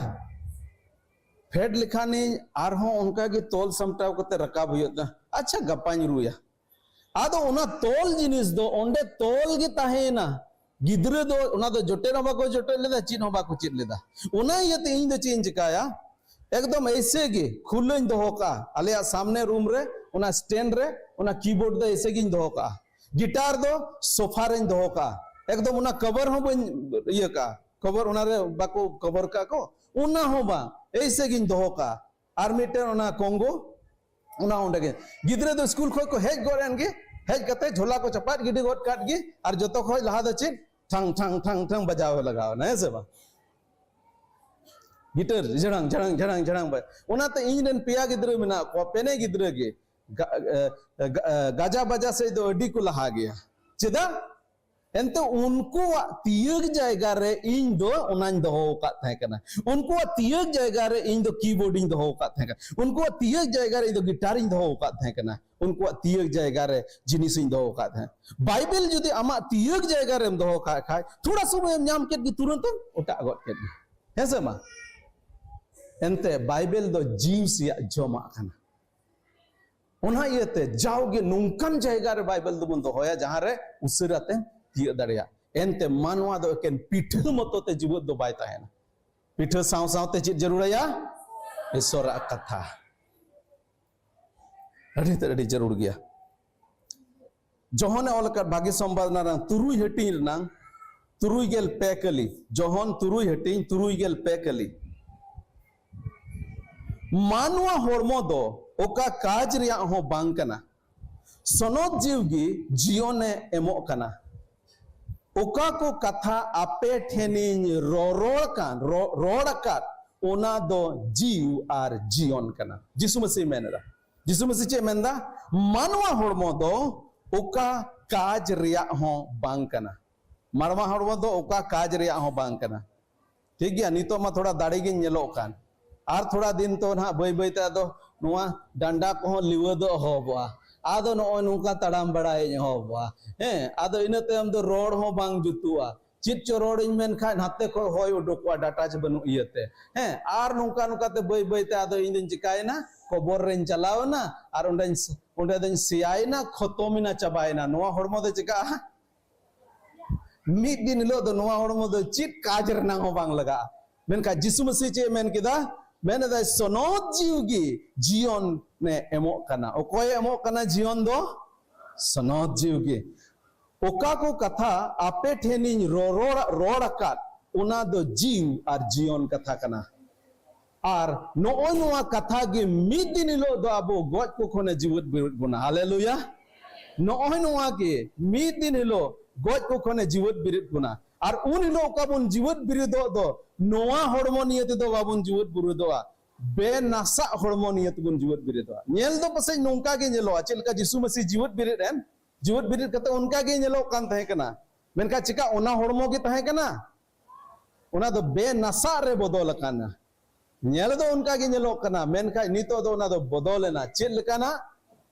ᱯᱷᱮᱰ ᱞᱮᱠᱷᱟᱱᱤᱧ ᱟᱨᱦᱚᱸ ᱚᱱᱠᱟ ᱜᱮ ᱛᱚᱞ ᱥᱟᱢᱴᱟᱣ ᱠᱟᱛᱮ ᱨᱟᱠᱟᱵ ᱦᱩᱭᱩᱜ ᱛᱟ-, ᱟᱪᱪᱷᱟ, ᱜᱟᱯᱟᱧ ᱨᱩᱭᱟ᱾ ᱟᱫᱚ ᱚᱱᱟ ᱛᱚᱞ ᱡᱤᱱᱤᱥ ᱫᱚ ᱚᱸᱰᱮ ᱛᱚᱞ ᱜᱮ ᱛᱟᱦᱮᱸᱭᱮᱱᱟ᱾ ᱜᱤᱫᱽᱨᱟᱹ ᱫᱚ ᱚᱱᱟ ᱫᱚ ᱡᱚᱴᱮᱫ ᱦᱚᱸ ᱵᱟᱠᱚ ᱡᱚᱴᱮᱫ ᱞᱮᱫᱟ, ᱪᱮᱫ ᱦᱚᱸ ᱵᱟᱠᱚ ᱪᱮᱫ ᱞᱮᱫᱟ᱾ ᱚᱱᱟ ᱤᱭᱟᱹᱛᱮ ᱤᱧ ᱫᱚ ᱪᱮᱫ ᱤᱧ ᱪᱮᱠᱟᱭᱟ, ᱮᱠᱫᱚᱢ ᱮᱭᱥᱮ ᱜᱮ ᱠᱷᱩᱞᱟᱹᱧ ᱫᱚᱦᱚ ᱠᱟᱜᱼᱟ ᱟᱞᱮᱭᱟᱜ ᱥᱟᱢᱱᱮ ᱨᱩᱢ ᱨᱮ, ᱚᱱᱟ ᱥᱴᱮᱱᱰ ᱨᱮ ᱚᱱᱟ ᱠᱤᱵᱳᱨᱰ ᱫᱚ ᱮᱭᱥᱮ ᱜᱤᱧ ᱫᱚᱦᱚ ᱠᱟᱜᱼᱟ᱾ ᱜᱤᱴᱟᱨ ᱫᱚ ᱥᱳᱯᱷᱟ ᱨᱮᱧ ᱫᱚᱦᱚ ᱠᱟᱜᱼᱟ, ᱮᱠᱫᱚᱢ ᱚᱱᱟ ᱠᱚᱵᱷᱟᱨ ᱦᱚᱸ ᱵᱟᱹᱧ ᱤᱭᱟᱹ ᱠᱟᱜᱼᱟ, ᱠᱚᱵᱷᱟᱨ ᱚᱱᱟ ᱨᱮ ᱵᱟᱠᱚ ᱠᱚᱵᱷᱟᱨ ᱠᱟᱜ ᱠᱚ, ᱚᱱᱟ ᱦᱚᱸ ᱵᱟᱝ, ᱮᱭᱥᱮ ᱜᱤᱧ ᱫᱚᱦᱚ ᱠᱟᱜᱼᱟ᱾ ᱟᱨ ᱢᱤᱫᱴᱮᱱ ᱚᱱᱟ ᱠᱚᱝᱜᱚ, ᱚᱱᱟ ᱚᱸᱰᱮ ᱜᱮ᱾ ᱜᱤᱫᱽᱨᱟᱹ ᱫᱚ ᱥᱠᱩᱞ ᱠᱷᱚᱱ ᱠᱚ ᱦᱮᱡ ᱜᱚᱫ ᱮᱱ ᱜᱮ, ᱦᱮᱡ ᱠᱟᱛᱮ ᱡᱷᱚᱞᱟ ᱠᱚ ᱪᱟᱯᱟᱫ ᱜᱤᱰᱤ ᱜᱚᱫ ᱠᱟᱫ ᱜᱮ, ᱟᱨ ᱡᱚᱛᱚ ᱠᱷᱚᱱ ᱞᱟᱦᱟ ᱫᱚ ᱪᱮᱫ? ᱴᱷᱟᱝ ᱴᱷᱟᱝ ᱴᱷᱟᱝ ᱴᱷᱟᱝ ᱵᱟᱡᱟᱣ ᱞᱟᱜᱟᱣ ᱮᱱᱟ, ᱦᱮᱸ ᱥᱮ ᱵᱟᱝ? ᱜᱤᱴᱟᱨ ᱡᱷᱟᱲᱟᱝ ᱡᱷᱟᱲᱟᱝ ᱡᱷᱟᱲᱟᱝ ᱡᱷᱟᱲᱟᱝ ᱵᱟᱡ-, ᱚᱱᱟᱛᱮ ᱤᱧ ᱨᱮᱱ ᱯᱮᱭᱟ ᱜᱤᱫᱽᱨᱟᱹ ᱢᱮᱱᱟᱜ ᱠᱚᱣᱟ, ᱯᱮᱱᱮ ᱜᱤᱫᱽᱨᱟᱹ ᱜᱮ ᱜᱟ-, ᱮ, ᱜᱟ-, ᱮ, ᱜᱟᱡᱟ ᱵᱟᱡᱟ ᱥᱮᱫ ᱫᱚ ᱟᱹᱰᱤ ᱠᱚ ᱞᱟᱦᱟ ᱜᱮᱭᱟ᱾ ᱪᱮᱫᱟᱜ? ᱮᱱᱛᱮ ᱩᱱᱠᱩᱣᱟᱜ ᱛᱤᱭᱟᱹᱜ ᱡᱟᱭᱜᱟ ᱨᱮ ᱤᱧ ᱫᱚ ᱚᱱᱟᱧ ᱫᱚᱦᱚ ᱟᱠᱟᱫ ᱛᱟᱦᱮᱸ ᱠᱟᱱᱟ᱾ ᱩᱱᱠᱩᱣᱟᱜ ᱛᱤᱭᱟᱹᱜ ᱡᱟᱭᱜᱟ ᱨᱮ ᱤᱧ ᱫᱚ ᱠᱤᱵᱳᱨᱰ ᱤᱧ ᱫᱚᱦᱚ ᱟᱠᱟᱫ ᱛᱟᱦᱮᱸ ᱠᱟᱱᱟ᱾ ᱩᱱᱠᱩᱣᱟᱜ ᱛᱤᱭᱟᱹᱜ ᱡᱟᱭᱜᱟ ᱨᱮ ᱤᱧ ᱫᱚ ᱜᱤᱴᱟᱨ ᱤᱧ ᱫᱚᱦᱚ ᱟᱠᱟᱫ ᱛᱟᱦᱮᱸ ᱠᱟᱱᱟ᱾ ᱩᱱᱠᱩᱣᱟᱜ ᱛᱤᱭᱟᱹᱜ ᱡᱟᱭᱜᱟ ᱨᱮ ᱡᱤᱱᱤᱥ ᱤᱧ ᱫᱚᱦᱚ ᱟᱠᱟᱫ ᱛᱟᱦᱮᱸ᱾ ᱵᱟᱭᱵᱮᱞ ᱡᱩᱫᱤ ᱟᱢᱟᱜ ᱛᱤᱭᱟᱹᱜ ᱡᱟᱭᱜᱟ ᱨᱮᱢ ᱫᱚᱦᱚ ᱠᱟᱜ ᱠᱷᱟᱡ, ᱛᱷᱚᱲᱟ ᱥᱚᱢᱚᱭᱮᱢ ᱧᱟᱢ ᱠᱮᱫ ᱜᱮ, ᱛᱩᱨᱟᱹᱱᱛ ᱮᱢ ᱚᱴᱟᱜ ᱜᱚᱫ ᱠᱮᱫ ᱜᱮ, ᱦᱮᱸ ᱥᱮ ᱵᱟᱝ? ᱮᱱᱛᱮ ᱵᱟᱭᱵᱮᱞ ᱫᱚ ᱡᱤᱣᱤ ᱥᱮᱭᱟᱜ ᱡᱚᱢᱟᱜ ᱠᱟᱱᱟ᱾ ᱚᱱᱟ ᱤᱭᱟᱹᱛᱮ ᱡᱟᱣᱜᱮ ᱱᱚᱝᱠᱟᱱ ᱡᱟᱭᱜᱟ ᱨᱮ ᱵᱟᱭᱵᱮᱞ ᱫᱚᱵᱚᱱ ᱫᱚᱦᱚᱭᱟ, ᱡᱟᱦᱟᱸ ᱨᱮ ᱩᱥᱟᱹᱨᱟ ᱛᱮᱢ ᱛᱤᱭᱟᱹᱜ ᱫᱟᱲᱮᱭᱟᱜ᱾ ᱮᱱᱛᱮ ᱢᱟᱱᱣᱟ ᱫᱚ ᱮᱠᱮᱱ ᱯᱤᱴᱷᱟᱹ ᱢᱚᱛᱚ ᱛᱮ ᱡᱤᱣᱮᱫ ᱫᱚ ᱵᱟᱭ ᱛᱟᱦᱮᱱᱟ᱾ ᱯᱤᱴᱷᱟᱹ ᱥᱟᱶ ᱥᱟᱶᱛᱮ ᱪᱮᱫ ᱡᱟᱹᱨᱩᱲᱟᱭᱟ? ᱤᱥᱚᱨᱟᱜ ᱠᱟᱛᱷᱟ᱾ ᱟᱹᱰᱤ ᱛᱮᱫ ᱟᱹᱰᱤ ᱡᱟᱹᱨᱩᱲ ᱜᱮᱭᱟ᱾ ᱡᱚᱦᱚᱱᱮ ᱚᱞ ᱟᱠᱟᱫ ᱵᱷᱟᱹᱜᱤ ᱥᱚᱢᱵᱟᱫ ᱨᱮᱱᱟᱜ ᱛᱩᱨᱩᱭ ᱦᱟᱹᱴᱤᱧ ᱨᱮᱱᱟᱝ ᱛᱩᱨᱩᱭ ᱜᱮᱞ ᱯᱮ ᱠᱟᱹᱞᱤ, ᱡᱚᱦᱚᱱ ᱛᱩᱨᱩᱭ ᱦᱟᱹᱴᱤᱧ ᱛᱩᱨᱩᱭ ᱜᱮᱞ ᱯᱮ ᱠᱟᱹᱞᱤ᱾ ᱢᱟᱱᱣᱟ ᱦᱚᱲᱢᱚ ᱫᱚ ᱚᱠᱟ ᱠᱟᱡᱽ ᱨᱮᱭᱟᱜ ᱦᱚᱸ ᱵᱟᱝ ᱠᱟᱱᱟ᱾ ᱥᱚᱱᱚᱛ ᱡᱤᱣᱤ ᱜᱮ ᱡᱤᱭᱚᱱᱮ ᱮᱢᱚᱜ ᱠᱟᱱᱟ᱾ ᱚᱠᱟ ᱠᱚ ᱠᱟᱛᱷᱟ ᱟᱯᱮ ᱴᱷᱮᱱᱤᱧ ᱨᱚᱨᱚᱲ ᱠᱟᱱ, ᱨᱚ-, ᱨᱚᱲ ᱟᱠᱟᱫ, ᱚᱱᱟ ᱫᱚ ᱡᱤᱣᱤ ᱟᱨ ᱡᱤᱭᱚᱱ ᱠᱟᱱᱟ᱾ ᱡᱤᱥᱩ ᱢᱟᱹᱥᱤ ᱢᱮᱱ ᱮᱫᱟ᱾ ᱡᱤᱥᱩ ᱢᱟᱹᱥᱤ ᱪᱮᱫ ᱢᱮᱱᱫᱟ? ᱢᱟᱱᱣᱟ ᱦᱚᱲᱢᱚ ᱫᱚ ᱚᱠᱟ ᱠᱟᱡᱽ ᱨᱮᱭᱟᱜ ᱦᱚᱸ ᱵᱟᱝ ᱠᱟᱱᱟ᱾ ᱢᱟᱱᱣᱟ ᱦᱚᱲᱢᱚ ᱫᱚ ᱚᱠᱟ ᱠᱟᱡᱽ ᱨᱮᱭᱟᱜ ᱦᱚᱸ ᱵᱟᱝ ᱠᱟᱱᱟ᱾ ᱴᱷᱤᱠ ᱜᱮᱭᱟ, ᱱᱤᱛᱚᱜ ᱢᱟ ᱛᱷᱚᱲᱟ ᱫᱟᱲᱮ ᱜᱤᱧ ᱧᱮᱞᱚᱜ ᱠᱟᱱ, ᱟᱨ ᱛᱷᱚᱲᱟ ᱫᱤᱱ ᱛᱚ ᱱᱟᱦᱟᱜ ᱵᱟᱹᱭ ᱵᱟᱹᱭ ᱛᱮ ᱟᱫᱚ ᱱᱚᱣᱟ ᱰᱟᱸᱰᱟ ᱠᱚᱦᱚᱸ ᱞᱤᱣᱟᱹᱫᱚᱜ ᱮᱦᱚᱵᱚᱜᱼᱟ᱾ ᱟᱫᱚ ᱱᱚᱜᱼᱚᱭ ᱱᱚᱝᱠᱟ ᱛᱟᱲᱟᱢ ᱵᱟᱲᱟᱭᱤᱧ ᱮᱦᱚᱵᱚᱜᱼᱟ᱾ ᱦᱮᱸ, ᱟᱫᱚ ᱤᱱᱟᱹ ᱛᱟᱭᱚᱢ ᱫᱚ ᱨᱚᱲ ᱦᱚᱸ ᱵᱟᱝ ᱡᱩᱛᱩᱜᱼᱟ᱾ ᱪᱮᱫ ᱪᱚ ᱨᱚᱲᱤᱧ ᱢᱮᱱᱠᱷᱟᱱ ᱱᱟᱛᱮ ᱠᱷᱚᱱ ᱦᱚᱭ ᱩᱰᱩᱠᱚᱜᱼᱟ, ᱰᱟᱴᱟ ᱪᱮ ᱵᱟᱹᱱᱩᱜ ᱤᱭᱟᱹᱛᱮ᱾ ᱦᱮᱸ, ᱟᱨ ᱱᱚᱝᱠᱟ ᱱᱚᱝᱠᱟ ᱛᱮ ᱵᱟᱹᱭ ᱵᱟᱹᱭ ᱛᱮ ᱟᱫᱚ ᱤᱧ ᱫᱚᱧ ᱪᱤᱠᱟᱭᱮᱱᱟ, ᱠᱚᱵᱚᱨ ᱨᱮᱧ ᱪᱟᱞᱟᱣᱮᱱᱟ, ᱟᱨ ᱚᱸᱰᱮᱧ, ᱚᱸᱰᱮ ᱫᱚᱧ ᱥᱮᱭᱟᱭᱮᱱᱟ, ᱠᱷᱚᱛᱚᱢᱮᱱᱟ, ᱪᱟᱵᱟᱭᱮᱱᱟ᱾ ᱱᱚᱣᱟ ᱦᱚᱲᱢᱚ ᱫᱚ ᱪᱤᱠᱟᱜᱼᱟ? ᱢᱤᱫ ᱫᱤᱱ ᱦᱤᱞᱳᱜ ᱫᱚ ᱱᱚᱣᱟ ᱦᱚᱲᱢᱚ ᱫᱚ ᱪᱮᱫ ᱠᱟᱡᱽ ᱨᱮᱱᱟᱜ ᱦᱚᱸ ᱵᱟᱝ ᱞᱟᱜᱟᱜᱼᱟ᱾ ᱢᱮᱱᱠᱷᱟᱱ ᱡᱤᱥᱩ ᱢᱟᱹᱥᱤ ᱪᱮᱫ ᱮ ᱢᱮᱱ ᱠᱮᱫᱟ? ᱢᱮᱱ ᱮᱫᱟᱭ, ᱥᱚᱱᱚᱛ ᱡᱤᱣᱤ ᱜᱮ ᱡᱤᱭᱚᱱ ᱮ ᱮᱢᱚᱜ ᱠᱟᱱᱟ᱾ ᱚᱠᱚᱭᱮ ᱮᱢᱚᱜ ᱠᱟᱱᱟ ᱡᱤᱭᱚᱱ ᱫᱚ? ᱥᱚᱱᱚᱛ ᱡᱤᱣᱤ ᱜᱮ᱾ ᱚᱠᱟ ᱠᱚ ᱠᱟᱛᱷᱟ ᱟᱯᱮ ᱴᱷᱮᱱᱤᱧ ᱨᱚᱨᱚᱲ, ᱨᱚᱲ ᱟᱠᱟᱫ, ᱚᱱᱟ ᱫᱚ ᱡᱤᱣᱤ ᱟᱨ ᱡᱤᱭᱚᱱ ᱠᱟᱛᱷᱟ ᱠᱟᱱᱟ᱾ ᱟᱨ ᱱᱚᱜᱼᱚᱭ ᱱᱚᱣᱟ ᱠᱟᱛᱷᱟ ᱜᱮ ᱢᱤᱫ ᱫᱤᱱ ᱦᱤᱞᱳᱜ ᱫᱚ ᱟᱵᱚ ᱜᱚᱡ ᱠᱚ ᱠᱷᱚᱱᱮ ᱡᱤᱣᱮᱫ ᱵᱮᱨᱮᱫ ᱵᱚᱱᱟ᱾ ᱦᱟᱞᱮᱞᱩᱭᱟ᱾ ᱱᱚᱜᱼᱚᱭ ᱱᱚᱣᱟ ᱜᱮ ᱢᱤᱫ ᱫᱤᱱ ᱦᱤᱞᱳᱜ ᱜᱚᱡ ᱠᱚ ᱠᱷᱚᱱᱮ ᱡᱤᱣᱮᱫ ᱵᱮᱨᱮᱫ ᱵᱚᱱᱟ᱾ ᱟᱨ ᱩᱱ ᱦᱤᱞᱳᱜ ᱚᱠᱟ ᱵᱚᱱ ᱡᱤᱣᱮᱫ ᱵᱮᱨᱮᱫᱚᱜ ᱫᱚ, ᱱᱚᱣᱟ ᱦᱚᱲᱢᱚ ᱱᱤᱭᱮ ᱛᱮᱫᱚ ᱵᱟᱵᱚᱱ ᱡᱤᱣᱮᱫ ᱵᱮᱨᱮᱫᱚᱜᱼᱟ, ᱵᱮᱱᱟᱥᱟᱜ ᱦᱚᱲᱢᱚ ᱱᱤᱭᱮ ᱛᱮᱵᱚᱱ ᱡᱤᱣᱮᱫ ᱵᱮᱨᱮᱫᱚᱜᱼᱟ᱾ ᱧᱮᱞ ᱫᱚ ᱯᱟᱥᱮᱡ ᱱᱚᱝᱠᱟ ᱜᱮ ᱧᱮᱞᱚᱜᱼᱟ, ᱪᱮᱫ ᱞᱮᱠᱟ ᱡᱤᱥᱩ ᱢᱟᱹᱥᱤ ᱡᱤᱣᱮᱫ ᱵᱮᱨᱮᱫ ᱮᱱ, ᱡᱤᱣᱮᱫ ᱵᱮᱨᱮᱫ ᱠᱟᱛᱮ ᱚᱱᱠᱟ ᱜᱮ ᱧᱮᱞᱚᱜ ᱠᱟᱱ ᱛᱟᱦᱮᱸ ᱠᱟᱱᱟ᱾ ᱢᱮᱱᱠᱷᱟᱱ ᱪᱮᱠᱟ ᱚᱱᱟ ᱦᱚᱲᱢᱚ ᱜᱮ ᱛᱟᱦᱮᱸ ᱠᱟᱱᱟ? ᱚᱱᱟ ᱫᱚ ᱵᱮᱱᱟᱥᱟᱜ ᱨᱮ ᱵᱚᱫᱚᱞ ᱟᱠᱟᱱᱟ᱾ ᱧᱮᱞ ᱫᱚ ᱚᱱᱠᱟ ᱜᱮ ᱧᱮᱞᱚᱜ ᱠᱟᱱᱟ, ᱢᱮᱱᱠᱷᱟᱱ ᱱᱤᱛᱚᱜ ᱫᱚ ᱚᱱᱟ ᱫᱚ ᱵᱚᱫᱚᱞ ᱮᱱᱟ᱾ ᱪᱮᱫ ᱞᱮᱠᱟᱱᱟᱜ?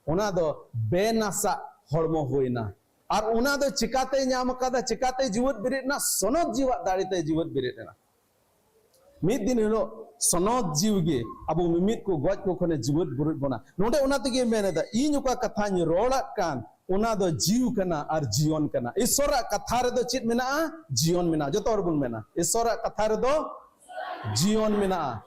ᱚᱱᱟ ᱫᱚ ᱵᱮᱱᱟᱥᱟᱜ ᱦᱚᱲᱢᱚ ᱦᱩᱭᱱᱟ᱾ ᱟᱨ ᱚᱱᱟ ᱫᱚ ᱪᱤᱠᱟᱛᱮ ᱧᱟᱢ ᱟᱠᱟᱫᱟ? ᱪᱤᱠᱟᱛᱮ ᱡᱤᱣᱮᱫ ᱵᱮᱨᱮᱫ ᱮᱱᱟ? ᱥᱚᱱᱚᱛ ᱡᱤᱣᱟᱜ ᱫᱟᱲᱮ ᱛᱮ ᱡᱤᱣᱮᱫ ᱵᱮᱨᱮᱫ ᱮᱱᱟ᱾ ᱢᱤᱫ ᱫᱤᱱ ᱦᱤᱞᱳᱜ ᱥᱚᱱᱚᱛ ᱡᱤᱣᱤ ᱜᱮ ᱟᱵᱚ ᱢᱤᱢᱤᱫ ᱠᱚ ᱜᱚᱡ ᱠᱚ ᱠᱷᱚᱱᱮ ᱡᱤᱣᱮᱫ ᱵᱮᱨᱮᱫ ᱵᱚᱱᱟ᱾ ᱱᱚᱰᱮ ᱚᱱᱟ ᱛᱮᱜᱮ ᱢᱮᱱ ᱮᱫᱟ, ᱤᱧ ᱚᱠᱟ ᱠᱟᱛᱷᱟᱧ ᱨᱚᱲᱟᱜ ᱠᱟᱱ, ᱚᱱᱟ ᱫᱚ ᱡᱤᱣᱤ ᱠᱟᱱᱟ ᱟᱨ ᱡᱤᱭᱚᱱ ᱠᱟᱱᱟ᱾ ᱤᱥᱚᱨᱟᱜ ᱠᱟᱛᱷᱟ ᱨᱮᱫᱚ ᱪᱮᱫ ᱢᱮᱱᱟᱜᱼᱟ? ᱡᱤᱭᱚᱱ ᱢᱮᱱᱟᱜᱼᱟ᱾ ᱡᱚᱛᱚ ᱦᱚᱲ ᱵᱚᱱ ᱢᱮᱱᱟ, ᱤᱥᱚᱨᱟᱜ ᱠᱟᱛᱷᱟ ᱨᱮᱫᱚ ᱡᱤᱭᱚᱱ ᱢᱮᱱᱟᱜᱼᱟ᱾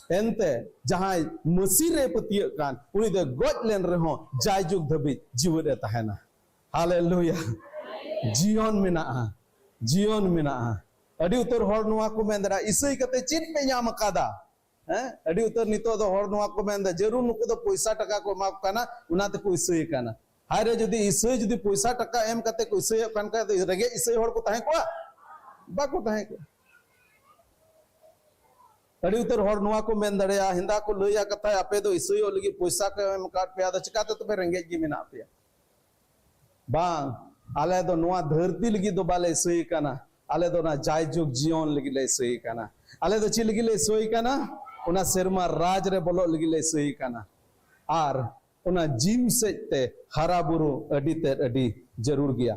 ᱮᱱᱛᱮ ᱡᱟᱦᱟᱸᱭ ᱢᱟᱹᱥᱤ ᱨᱮ ᱯᱟᱹᱛᱭᱟᱹᱜ ᱠᱟᱱ, ᱩᱱᱤ ᱫᱚ ᱜᱚᱡ ᱞᱮᱱ ᱨᱮᱦᱚᱸ ᱡᱟᱭᱡᱩᱜᱽ ᱫᱷᱟᱹᱵᱤᱡ ᱡᱤᱣᱮᱫ ᱮ ᱛᱟᱦᱮᱱᱟ᱾ ᱦᱟᱞᱮᱞᱩᱭᱟ! ᱡᱤᱭᱚᱱ ᱢᱮᱱᱟᱜᱼᱟ, ᱡᱤᱭᱚᱱ ᱢᱮᱱᱟᱜᱼᱟ᱾ ᱟᱹᱰᱤ ᱩᱛᱟᱹᱨ ᱦᱚᱲ ᱱᱚᱣᱟ ᱠᱚ ᱢᱮᱱ ᱫᱟᱲᱮᱭᱟᱜᱼᱟ, ᱤᱥᱟᱹᱭ ᱠᱟᱛᱮ ᱪᱮᱫ ᱯᱮ ᱧᱟᱢ ᱟᱠᱟᱫᱟ? ᱦᱮᱸ, ᱟᱹᱰᱤ ᱩᱛᱟᱹᱨ ᱱᱤᱛᱚᱜ ᱫᱚ ᱦᱚᱲ ᱱᱚᱣᱟ ᱠᱚ ᱢᱮᱱ ᱮᱫᱟ, ᱡᱟᱹᱨᱩᱲ ᱱᱩᱠᱩ ᱫᱚ ᱯᱚᱭᱥᱟ ᱴᱟᱠᱟ ᱠᱚ ᱮᱢᱟ ᱠᱚ ᱠᱟᱱᱟ, ᱚᱱᱟ ᱛᱮᱠᱚ ᱤᱥᱟᱹᱭ ᱠᱟᱱᱟ᱾ ᱦᱟᱭ ᱨᱮ, ᱡᱩᱫᱤ ᱤᱥᱟᱹᱭ, ᱡᱩᱫᱤ ᱯᱚᱭᱥᱟ ᱴᱟᱠᱟ ᱮᱢ ᱠᱟᱛᱮ ᱠᱚ ᱤᱥᱟᱹᱭᱚᱜ ᱠᱟᱱ ᱠᱷᱟᱡ ᱫᱚ, ᱨᱮᱸᱜᱮᱡ ᱤᱥᱟᱹᱭ ᱦᱚᱲ ᱠᱚ ᱛᱟᱦᱮᱸ ᱠᱚᱜᱼᱟ? ᱵᱟᱠᱚ ᱛᱟᱦᱮᱸ ᱠᱚᱜᱼᱟ᱾ ᱟᱹᱰᱤ ᱩᱛᱟᱹᱨ ᱦᱚᱲ ᱱᱚᱣᱟ ᱠᱚ ᱢᱮᱱ ᱫᱟᱲᱮᱭᱟᱜᱼᱟ, ᱦᱮᱸᱫᱟ ᱠᱚ ᱞᱟᱹᱭᱟ ᱠᱟᱛᱷᱟ, ᱟᱯᱮ ᱫᱚ ᱤᱥᱟᱹᱭᱚᱜ ᱞᱟᱹᱜᱤᱫ ᱯᱚᱭᱥᱟ ᱠᱚ ᱮᱢ ᱟᱠᱟᱫ ᱯᱮᱭᱟ, ᱟᱫᱚ ᱪᱤᱠᱟᱛᱮ ᱛᱚᱵᱮ ᱨᱮᱸᱜᱮᱡ ᱜᱮ ᱢᱮᱱᱟᱜ ᱯᱮᱭᱟ? ᱵᱟᱝ, ᱟᱞᱮ ᱫᱚ ᱱᱚᱣᱟ ᱫᱷᱟᱹᱨᱛᱤ ᱞᱟᱹᱜᱤᱫ ᱫᱚ ᱵᱟᱞᱮ ᱤᱥᱟᱹᱭ ᱠᱟᱱᱟ, ᱟᱞᱮ ᱫᱚ ᱚᱱᱟ ᱡᱟᱭᱡᱩᱜᱽ ᱡᱤᱭᱚᱱ ᱞᱟᱹᱜᱤᱫ ᱞᱮ ᱤᱥᱟᱹᱭ ᱠᱟᱱᱟ᱾ ᱟᱞᱮ ᱫᱚ ᱪᱮᱫ ᱞᱟᱹᱜᱤᱫ ᱞᱮ ᱤᱥᱟᱹᱭ ᱠᱟᱱᱟ? ᱚᱱᱟ ᱥᱮᱨᱢᱟ ᱨᱟᱡᱽ ᱨᱮ ᱵᱚᱞᱚᱜ ᱞᱟᱹᱜᱤᱫ ᱞᱮ ᱤᱥᱟᱹᱭ ᱠᱟᱱᱟ᱾ ᱟᱨ ᱚᱱᱟ ᱡᱤᱣᱤ ᱥᱮᱫ ᱛᱮ ᱦᱟᱨᱟ ᱵᱩᱨᱩ ᱟᱹᱰᱤ ᱛᱮᱫ ᱟᱹᱰᱤ ᱡᱟᱹᱨᱩᱲ ᱜᱮᱭᱟ᱾